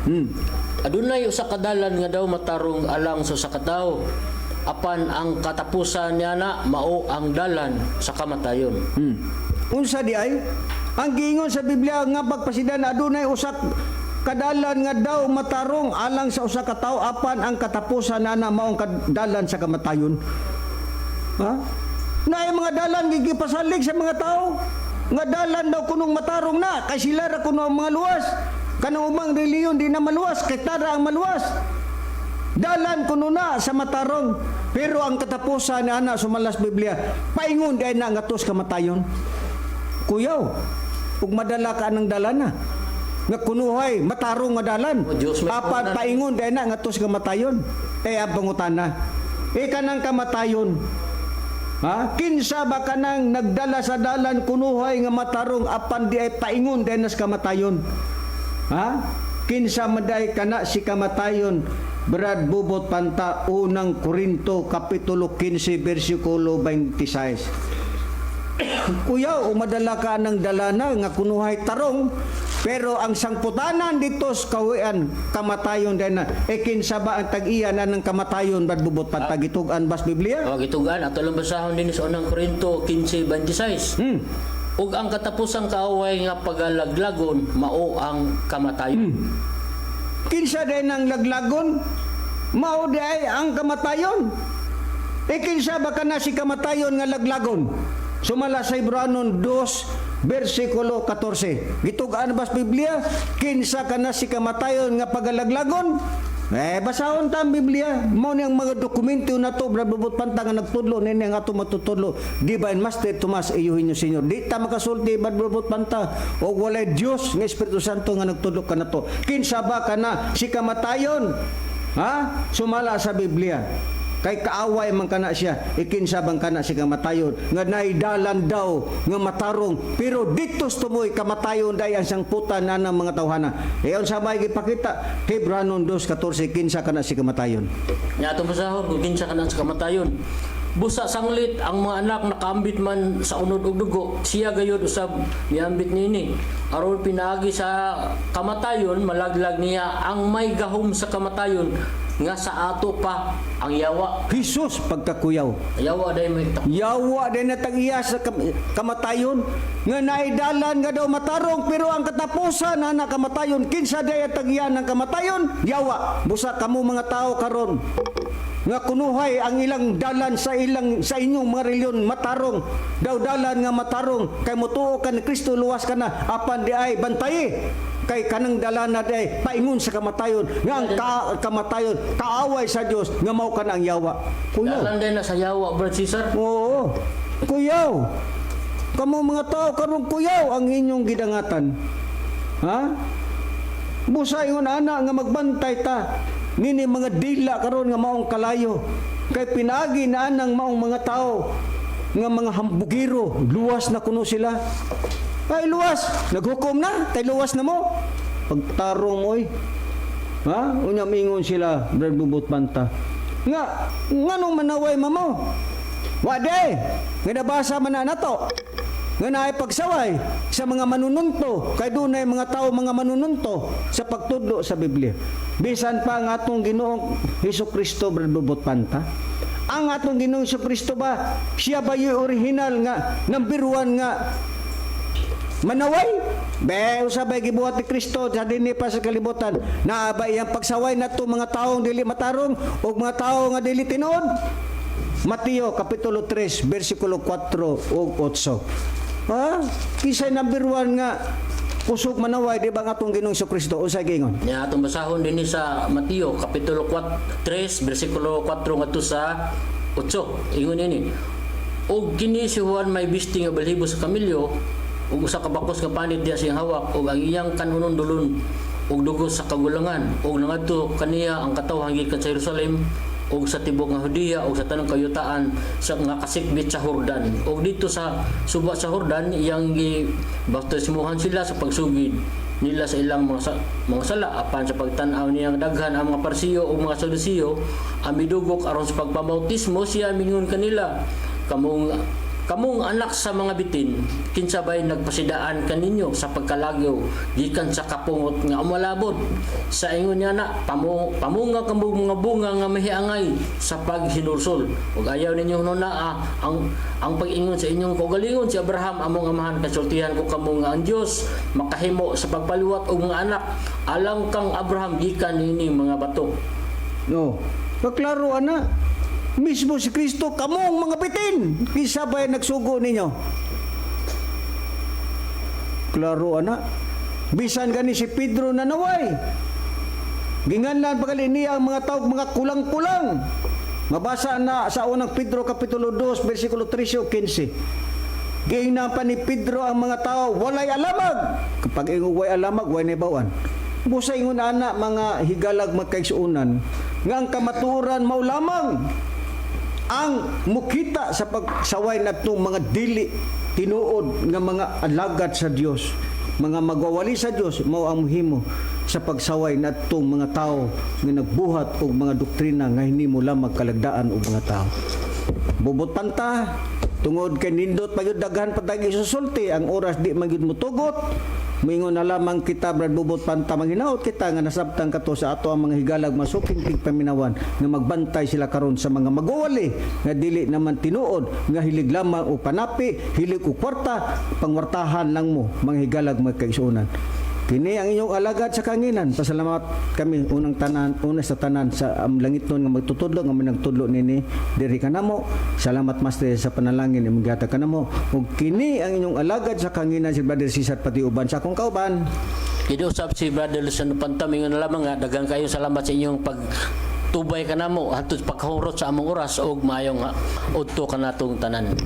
Adunay usa ka dalan nga daw matarong alang sa usa ka tawo. Apan ang katapusan niya na mao ang dalan sa kamatayon. Unsa di ay? Ang giingon sa Biblia nga pagpasidan, adunay usa kadalan nga daw matarong alang sa usa ka tawo, apan ang katapusan na mao ang kadalan sa kamatayon. Ha? Naay mga dalan gigipasalig sa mga tao nga dalan daw kunong matarong na kay sila ra kuno ang mga luwas. Kanang ubang reliyon di na maluwas kay tara ang maluwas. Dalan kuno na sa matarong, pero ang katapusan ni ana sumalas Biblia, paingon di na ngadto sa kamatayon. Kuyaw, ug madala ka ng dalan na nga kunuhay matarong nga dalan. O, Diyos, may Apan pangunan. paingon di na ngadto sa kamatayon. Eh ang pangutana, eh kanang kamatayon, ha? Kinsa ba kanang nagdala sa dalan kunuhay nga matarong apan di ay paingon di na sa kamatayon? Ha? Kinsa man day kana si kamatayon? Brad Bubot Panta, Unang Korinto kapitulo 15 bersikulo 26. Kuyaw, umadala ka ng dalana nga kunuhay tarong, pero ang sangputanan dito sa kawian kamatayon din na. E kinsa ba ang tag-iya na ng kamatayon, Brad Bubot Panta? Gitug-an bas Biblia? O, gitugan ato lang basahon din sa Unang Korinto 15:26. Ug ang katapusang kaaway nga pagalaglagon mao ang kamatayon. Kinsa din ang laglagon? Mao di ay ang kamatayon. E kinsa ba kana si kamatayon nga laglagon? Sumala sa Hebranon 2 versikulo 14. Gitug-an ba sa Biblia? Kinsa kana si kamatayon nga pagalaglagon? Eh, basahon ta ang Biblia. Mao ni ang mga dokumento na to, Brad Bubot Panta, nga nagtudlo nini ang ato matutudlo. Divine Master Tomas Eugenio Senior. Di ta makasulti, Brad Bubot Panta, og walay Dios nga Espiritu Santo nga nagtudlo kanato. Kinsa ba kana si kamatayon? Ha? Sumala sa Biblia. Kay kaaway man kana siya, ikinsa bang kana siya kamatayon nga naidalan daw nga matarong, pero dito tumoy kamatayon day ang sangputan na ng mga tawhana. E unsa may gipakita Hebranon 2:14, kinsa kana si kamatayon? Nya atong basahon kung kinsa kana sa kamatayon. Busa sanglit ang mga anak nakaambit man sa unod og dugo, siya gayud usab miambit niini. Aron pinaagi sa kamatayon malaglag niya ang may gahom sa kamatayon nga sa ato pa ang yawa. Jesus pagkakuyaw. Yawa day may Yawa din na tag-iya sa kamatayon nga naidalan nga daw matarong, pero ang katapusan na kamatayon, kinsa day ang tag-iya ng kamatayon? Yawa. Busa kamo mga tao karon nga kunuhay ang ilang dalan sa ilang sa inyong mga reliyon matarong daw, dalan nga matarong kay motuo ka ni Kristo, luwas ka na, apan di ay bantayi kay kanang dalan na di ay paingon sa kamatayon nga ang kamatayon kaaway sa Dios nga mao kana ang yawa. Kuyaw. Dalan day na sa yawa, Brad Cesar. Oo. Kuyaw. Kamo mga tao karon, kuyaw ang inyong gidangatan. Ha? Busa ingon ana nga magbantay ta nini mga dila karon nga maong kalayo. Kay pinaagi na anang maong mga tao nga mga hambugiro, luwas na kuno sila. Ay luwas, naghukom na, kay luwas na mo. Pagtarong oy. Ha? Unya mingon sila, Brad Bubot Panta. Nga, nganong manaway mamo? Wade, nga nabasa man na nato. Nga naay pagsaway sa mga manununto, kay dunay mga tao mga manununto sa pagtudlo sa Biblia. Bisan pa ang atong Ginoong Hesus Kristo, Brad Bubot Panta. Ang atong Ginoong Hesus Kristo ba, siya ba yung original nga number one nga manaway? Be, usabay gibuhat ni Kristo sa dinhi pa sa kalibutan. Naa ba iyang pagsaway nato mga taong dili matarong o mga tao nga dili tinuod? Mateo kapitulo 3 bersikulo 4 ug 8. Ha? Kisay number 1 nga kusog manaway, di ba ang atong Ginoong Kristo? Unsay giingon? Nya atong basahon dinhi sa Mateo kapitulo 4, 3 bersikulo 4 ngadto sa 8. Ingon ini. Og kini si Juan may bisti nga balhibo sa kamilyo ug usa ka bakos nga panit diha sa iyang hawak ug ang iyang kanunon dulon og dugo sa kagulangan, ug nangadto kaniya ang katawhan gikan sa Jerusalem ug sa tibuok nga Judea ug sa tanang kayutaan sa nga kasikbit sa Jordan, ug dito sa suba sa Jordan iyang gibaptismohan sila sa pagsugid nila sa ilang mga sala. Apan sa pagtan-aw niyang daghan ang mga Parisiyo ug mga Sadusiyo ang midugok aron sa pagpabautismo, siya mingon kanila, kamong kamong anak sa mga bitin, kinsa bay nagpasidaan kaninyo sa pagkalagyo gikan sa kapungot nga umalabot? Sa ingon niya na pamunga kamo mga bunga nga mahiangay sa paghinulsol, ug ayaw ninyo hununaa ang pag-ingon sa inyong kaugalingon, si Abraham among amahan. Kasultihan ko kamo nga ang Dios makahimo sa pagpaluwat og mga anak alang kang Abraham gikan niining mga bato. No. Paklaro ana. Mismo si Kristo, kamong mga bitin, kinsa bay nagsugo ninyo? Klaro ana. Bisan gani si Pedro nanaway. Ginganlan pa gali niya ang mga tao mga kulang-kulang. Mabasa na sa unang Pedro kapitulo 2 bersikulo 13 o 15. Giingnan pa ni Pedro ang mga tao, walay alamag. Kapag ingon way alamag, way nahibaw-an. Busa ingon ana mga higalag magkaigsuonan, nga ang kamatuoran mao lamang ang mukita sa pagsaway natong mga dili tinuod nga mga alagad sa Dios, mga magwawali sa Dios, mao ang muhimo sa pagsaway natong mga tao nga nagbuhat og mga doktrina nga hinimo lamang kalagdaan og mga tao. Bubot Panta, tungod kay nindot pa gyud, daghan pa tag isusulti, ang oras di man gyud motugot. Moingon na lamang kita, Brad Bubot Panta, manghinaot kita nga nasabtan kato sa ato ang mga higalag masuking tigpaminawan nga magbantay sila karon sa mga magwawali nga dili naman tinuod, nga hilig lamang o panapi, hilig o kwarta, pangwartahan lang mo, mga higalag magkaigsuonan. Kini ang inyong alagad sa kanginan. Pasalamat kami unang tanan, una sa tanan sa langit nun nga magtutudlo nga may nagtudlo nini diri kanamo. Salamat, Master, sa panalangin imong gihatag kanamo. Ug kini ang inyong alagad sa kanginan, si Brother Cesar Patiuban, sa akong kauban. Kini usab si Brother Luciano Panta, mingon na lamang nga daghan kayo salamat sa inyong pag tubay kanamo hantod pagkahurot sa among oras, og maayong udto kanatong tanan.